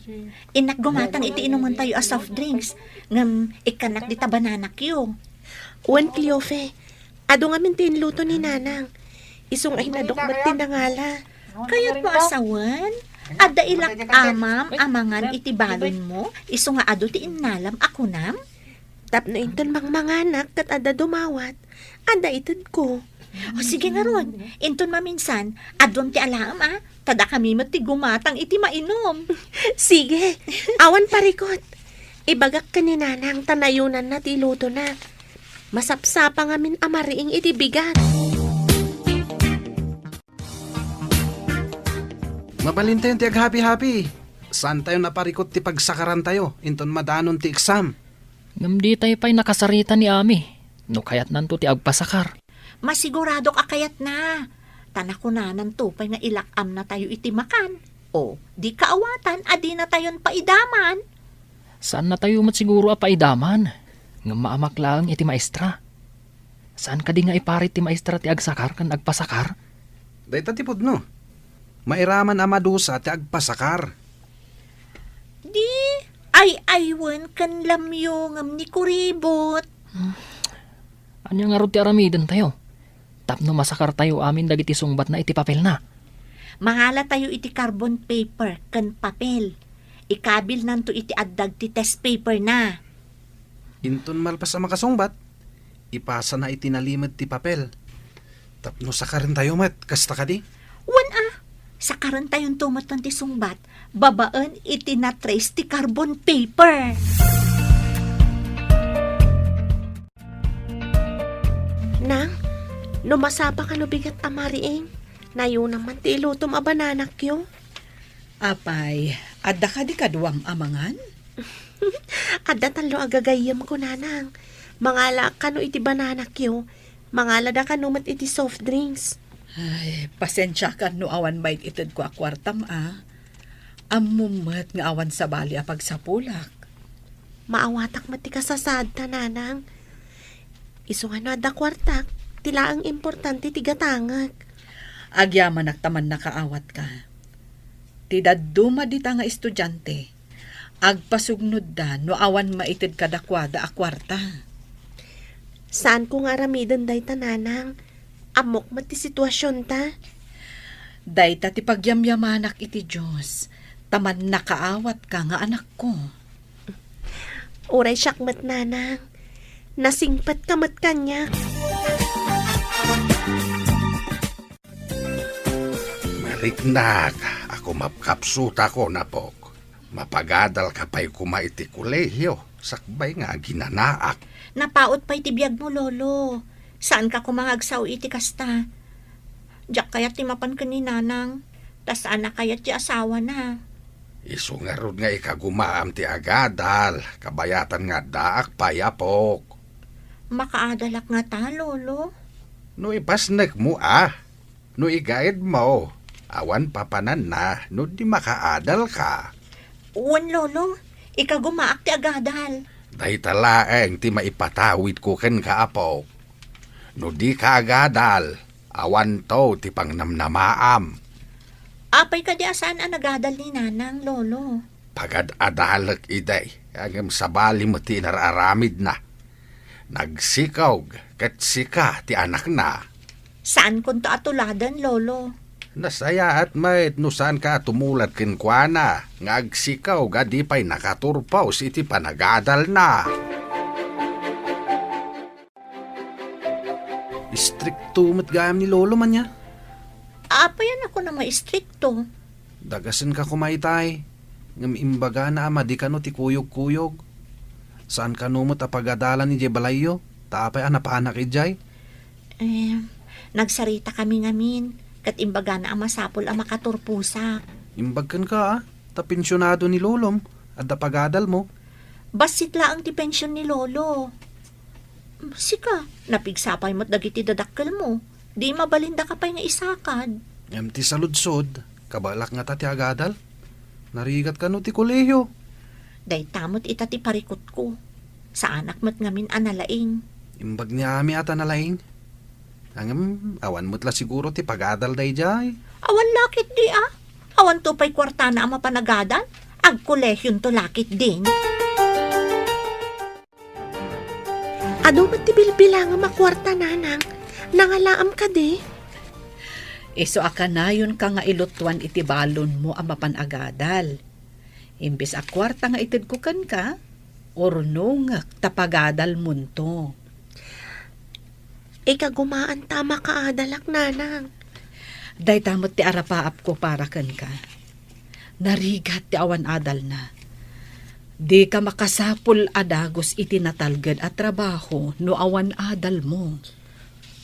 Innak gumatang iti inumentayo a soft drinks. Ngem ikkannak dita bananakyo. Wen, Cleofe, adu ngamin ti inluto ni Nanang. Isu nga inadok met ti nangala. Kayatmo a sawen? Adda ilak amam a mangan iti balonmo, isu nga adu ti innalam a kunam? Tapno inton mangmanganak ket adda dumawat, adda itedko. O, sige ngarud, inton maminsan, aduam ti alaem, a, ta dakami met ti gumatang iti mainum. Sige, awan parikut. Ibagak ken ni Nanang ta nayonanna ti ilutona. Masapsapa ngamin a mariing iti bigat. Mabalintayon ti aghapi-hapi. Saantayo a parikut ti pagsakarantayo inton madanon ti exam. Ngem ditay pay nakasarita ni Ami no kayatnanto ti agpasakar. Masiguradok a kayatna. Ta nakunananto pay nga ilak-amnatayo iti makan. O, di kaawatan a dinatayon paidaman. Saannatayo met siguro a paidaman, ngem maamak laeng iti maestra. Saan kadi nga iparit ti maestra ti agsakar ken agpasakar? Dayta ti pudno. Mairaman a madusa ti agpasakar. Di, ay-aywen ken lamyo ngem ni kuribot. Ania ngarud ti aramidentayo tapno masakartayo amin dagiti sungbatna iti papelna? Mangalatayo iti carbon paper ken papel. Ikabilnanto iti addag ti test paperna. Inton malpas a makasungbat, ipasana iti nalimed ti papel. Tapno sakarentayo met, kasta kadi? Wen a, sakarentayonto metten ti sungbat babaen iti na-trace ti carbon paper. Nang, no masapa kano bigat a mariing, nayonam man ti ilutom a bananakyo. Apay, adda kadi kaduam a mangan? Adda tallo a gagayyemko, Nanang. Mangalaak kano iti bananakyo, mangalada kano met iti soft drinks. Ay, pasensiakan no awan maitedko a kuartam a. Ammom met nga awan sabali a pagsapulak. Maawatak met ti kasasaadta, nanang. Isu nga no adda kuartak, ti laeng importante ti gatangek. Agyamanak ta mannakaawatka. Ti dadduma dita nga estudiante, agpasugnodda no awan maited kadakuada a kuarta. Saanko nga aramiden dayta, nanang. Ammok met ti situasionta. Dayta ti pagyamyamanak iti Dios, ta mannakaawatka nga anakko. Uray siak met, nanang. Nasingpetka met kaniak. Mariknak a kumapkapsutakon, apok. Mapagadalka pay koma iti kolehio, sakbay nga aginanaak. Napaut pay ti biagmo, Lolo. Saanka koma nga agsao iti kasta. Diak kayat ti mapan ken ni Nanang, ta saan a kayat ti asawana. Isu ngarud nga ikagumaam ti agadal, kabayatan nga addaak pay, apok. Makaadalak ngata, Lolo? No ipasnekmo a, no igaedmo, awan papananna no di makaadalka. Wen, Lolo, ikagumaak ti agadal. Dayta laeng ti maipatawidko kenka, apok. No dika agadal, awanto ti pangnamnamaam. Apay kadi a saan a nagadal ni Nanang, Lolo? Pagad-adalek idi, ngem sabali met ti inar-aramidna. Nagsikog ket sika ti anakna. Saankonto a tuladen, Lolo. Nasayaat met no saanka a tumulad kenkuana nga agsikog a di pay nakaturpos iti panagadalna. Istrikto met gayam ni Lolo, ania? Apay a kunam nga istrikto? Dagasenka koma itay, ngem imbagana a madi kano ti kuyogkuyog. Saan kano met a pagadalan idiay balayyo, ta apay a napanak idiay? Em, nagsaritakami ngamin, ket imbagana a masapul a makaturposak. Imbag kenka, a, ta pensionado ni Lolom, adda pagadalmo. Bassit laeng ti pension ni Lolo. Sika, napigsa pay met dagiti dadakkelmo. Di mabalin daka pay nga isakad. Ngem ti saludsod, kabaelak ngata ti agadal? Narigat kano ti kolehio? Dayta met ita ti parikutko. Saanak met ngamin a nalaing. Imbag ni Ami a ta nalaing. Ngem, awan met la siguro ti pagadal daydiay. Awan la ketdi a. Awanto pay kuartana a mapanagadal. Agkolehionto la ketdin. Adu met ti bilbilangem a kuarta, nanang. Nangalaam kadi? Isu a kanayonka nga ilutuan iti balonmo a mapan agadal. Imbes a kuarta nga itedko kenka, urnongek ta pagadalmonto. Ikagumaanta a makaadalak, nanang. Dayta met ti arapaapko para kenka. Narigat ti awan adalna. Dika makasapul a dagus iti natalged a trabaho no awan adalmo.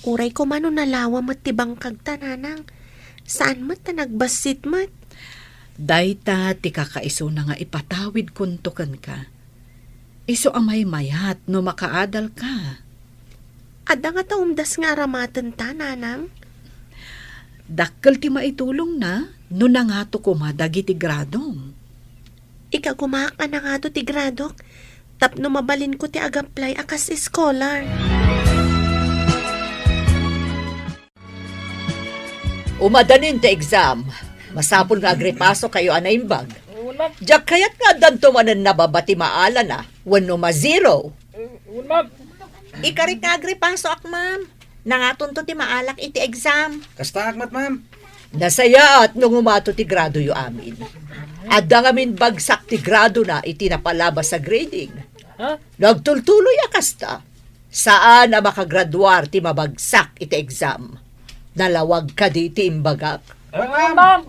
Uray koma no nalawa met ti bangkagta, nanang. Saan met ta nagbassit met. Dayta ti kakaisuna nga ipatawidkonto kenka. Isu a maymayat no makaadalka. Adda ngata umdas nga aramatenta, nanang? Dakkel ti maitulongna no nangato koma dagiti gradom. Ikagumaak a nangato ti gradok tapno mabalinko ti agaplay a kas scholar. Umadanin ti exam. Masapul nga agripasokayo a naimbag. Diak kayat nga addanto manen nababa ti maalana wenno ma-zero. Ikarik nga agripasoak, ma'am. Nangatonto ti maalak iti exam. Kastaak met, ma'am. Nasayaat no ngumato ti gradoyo amin. Adda ngamin bagsak ti gradona iti napalabas a grading. Ha? No agtultuloy a kasta, saan a makagraduar ti mabagsak iti exam. Nalawag kadi ti imbagak? Ma'am!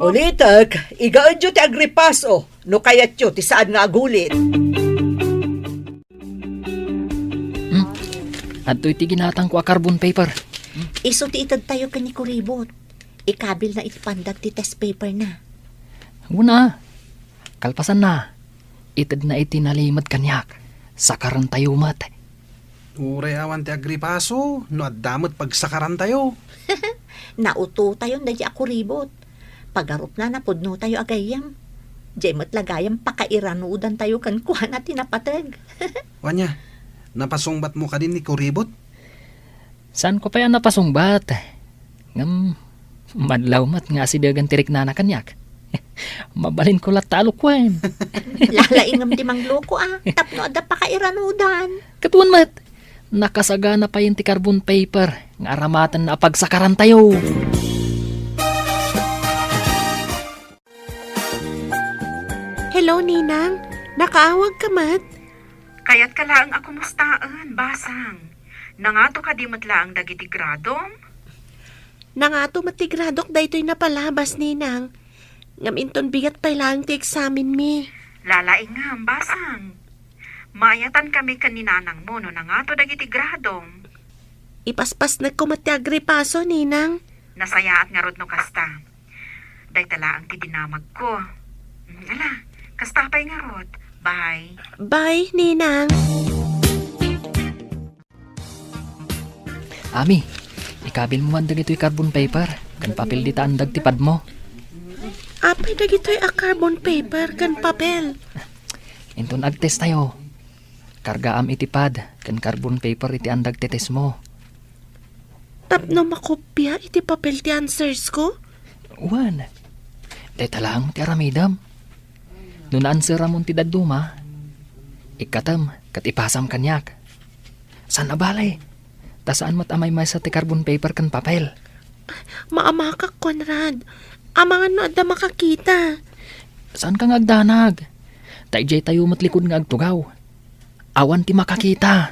Ulitek, igaedyo ti agripaso no kayatyo ti saan nga agulit. Hmm? Adtoy ti ginatangko a carbon paper. Isu ti itedtayo ken ni Kuribot. Ikabilna iti pandak ti test paperna. Una, kalpasanna, itedna iti nalimed kaniak. Sakarantayo met. Uray awan ti agripaso, no adda met pagsakarantayo. Nautotayon daydi a kuribot. Pagarupna, napudnotayo a gayyem. Diay met la gayam pakairanudantayo kenkuana ti napateg. Wen aya, napasungbatmo kadi ni kuribot? Saanko pay a napasungbat. Ngem, madlaw met nga asidegen ti riknana kaniak. Mabalinko latta a lukuen. Lalaingem ti mangloko a, tapno adda pakairanudan. Ket wen met, nakasagana payen ti carbon paper nga aramatenna a pagsakarantayo. Hello, Ninang. Nakaawagka met? Kayatka laeng a kumustaen, Basang. Nangato kadi met laeng dagiti gradom? Nangato met ti gradok daytoy napalabas, Ninang. Ngem inton bigat pay laeng ti eksamenmi. Lalaingem, Basang. Maayatan kami ken ni nanangmo no nangato dagiti gradom. Ipaspasnekko met ti agripaso, Ninang. Nasayaat ngarud no kasta. Dayta laeng ti dinamagko. Mm, ala, kasta pay ngarud. Bye. Bye, Ninang. Ami, ikabilmo man dagitoy carbon paper ken papel dita andag ti padmo. Apay dagitoy a carbon paper ken papel? Inton agtestayo, kargaam iti pad ken carbon paper iti andag ti testmo. Tapno makopia iti papel ti answers ko? Wen, dayta laeng ti aramidem. No naanseramon ti dadduma, ikkatem ket ipasam kaniak. Saan a bale, ta saan met a maymaysa ti carbon paper ken papel. Maamakak, Conrad. Amangan no adda makakita. Saanka nga agdanag. Ta idiay tayo met likud nga agtugaw. Awan ti makakita.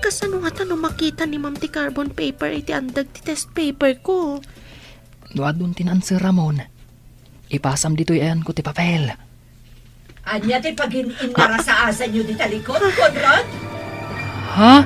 Kasano ngata no makita ni Ma'am ti carbon paper iti andeg ti test paper ko? No adun ti naanseramon, ipasam ditoy ayanko ti papel. Ania ti pagin-innarasaasanyo dita likod, Conrad? Ha?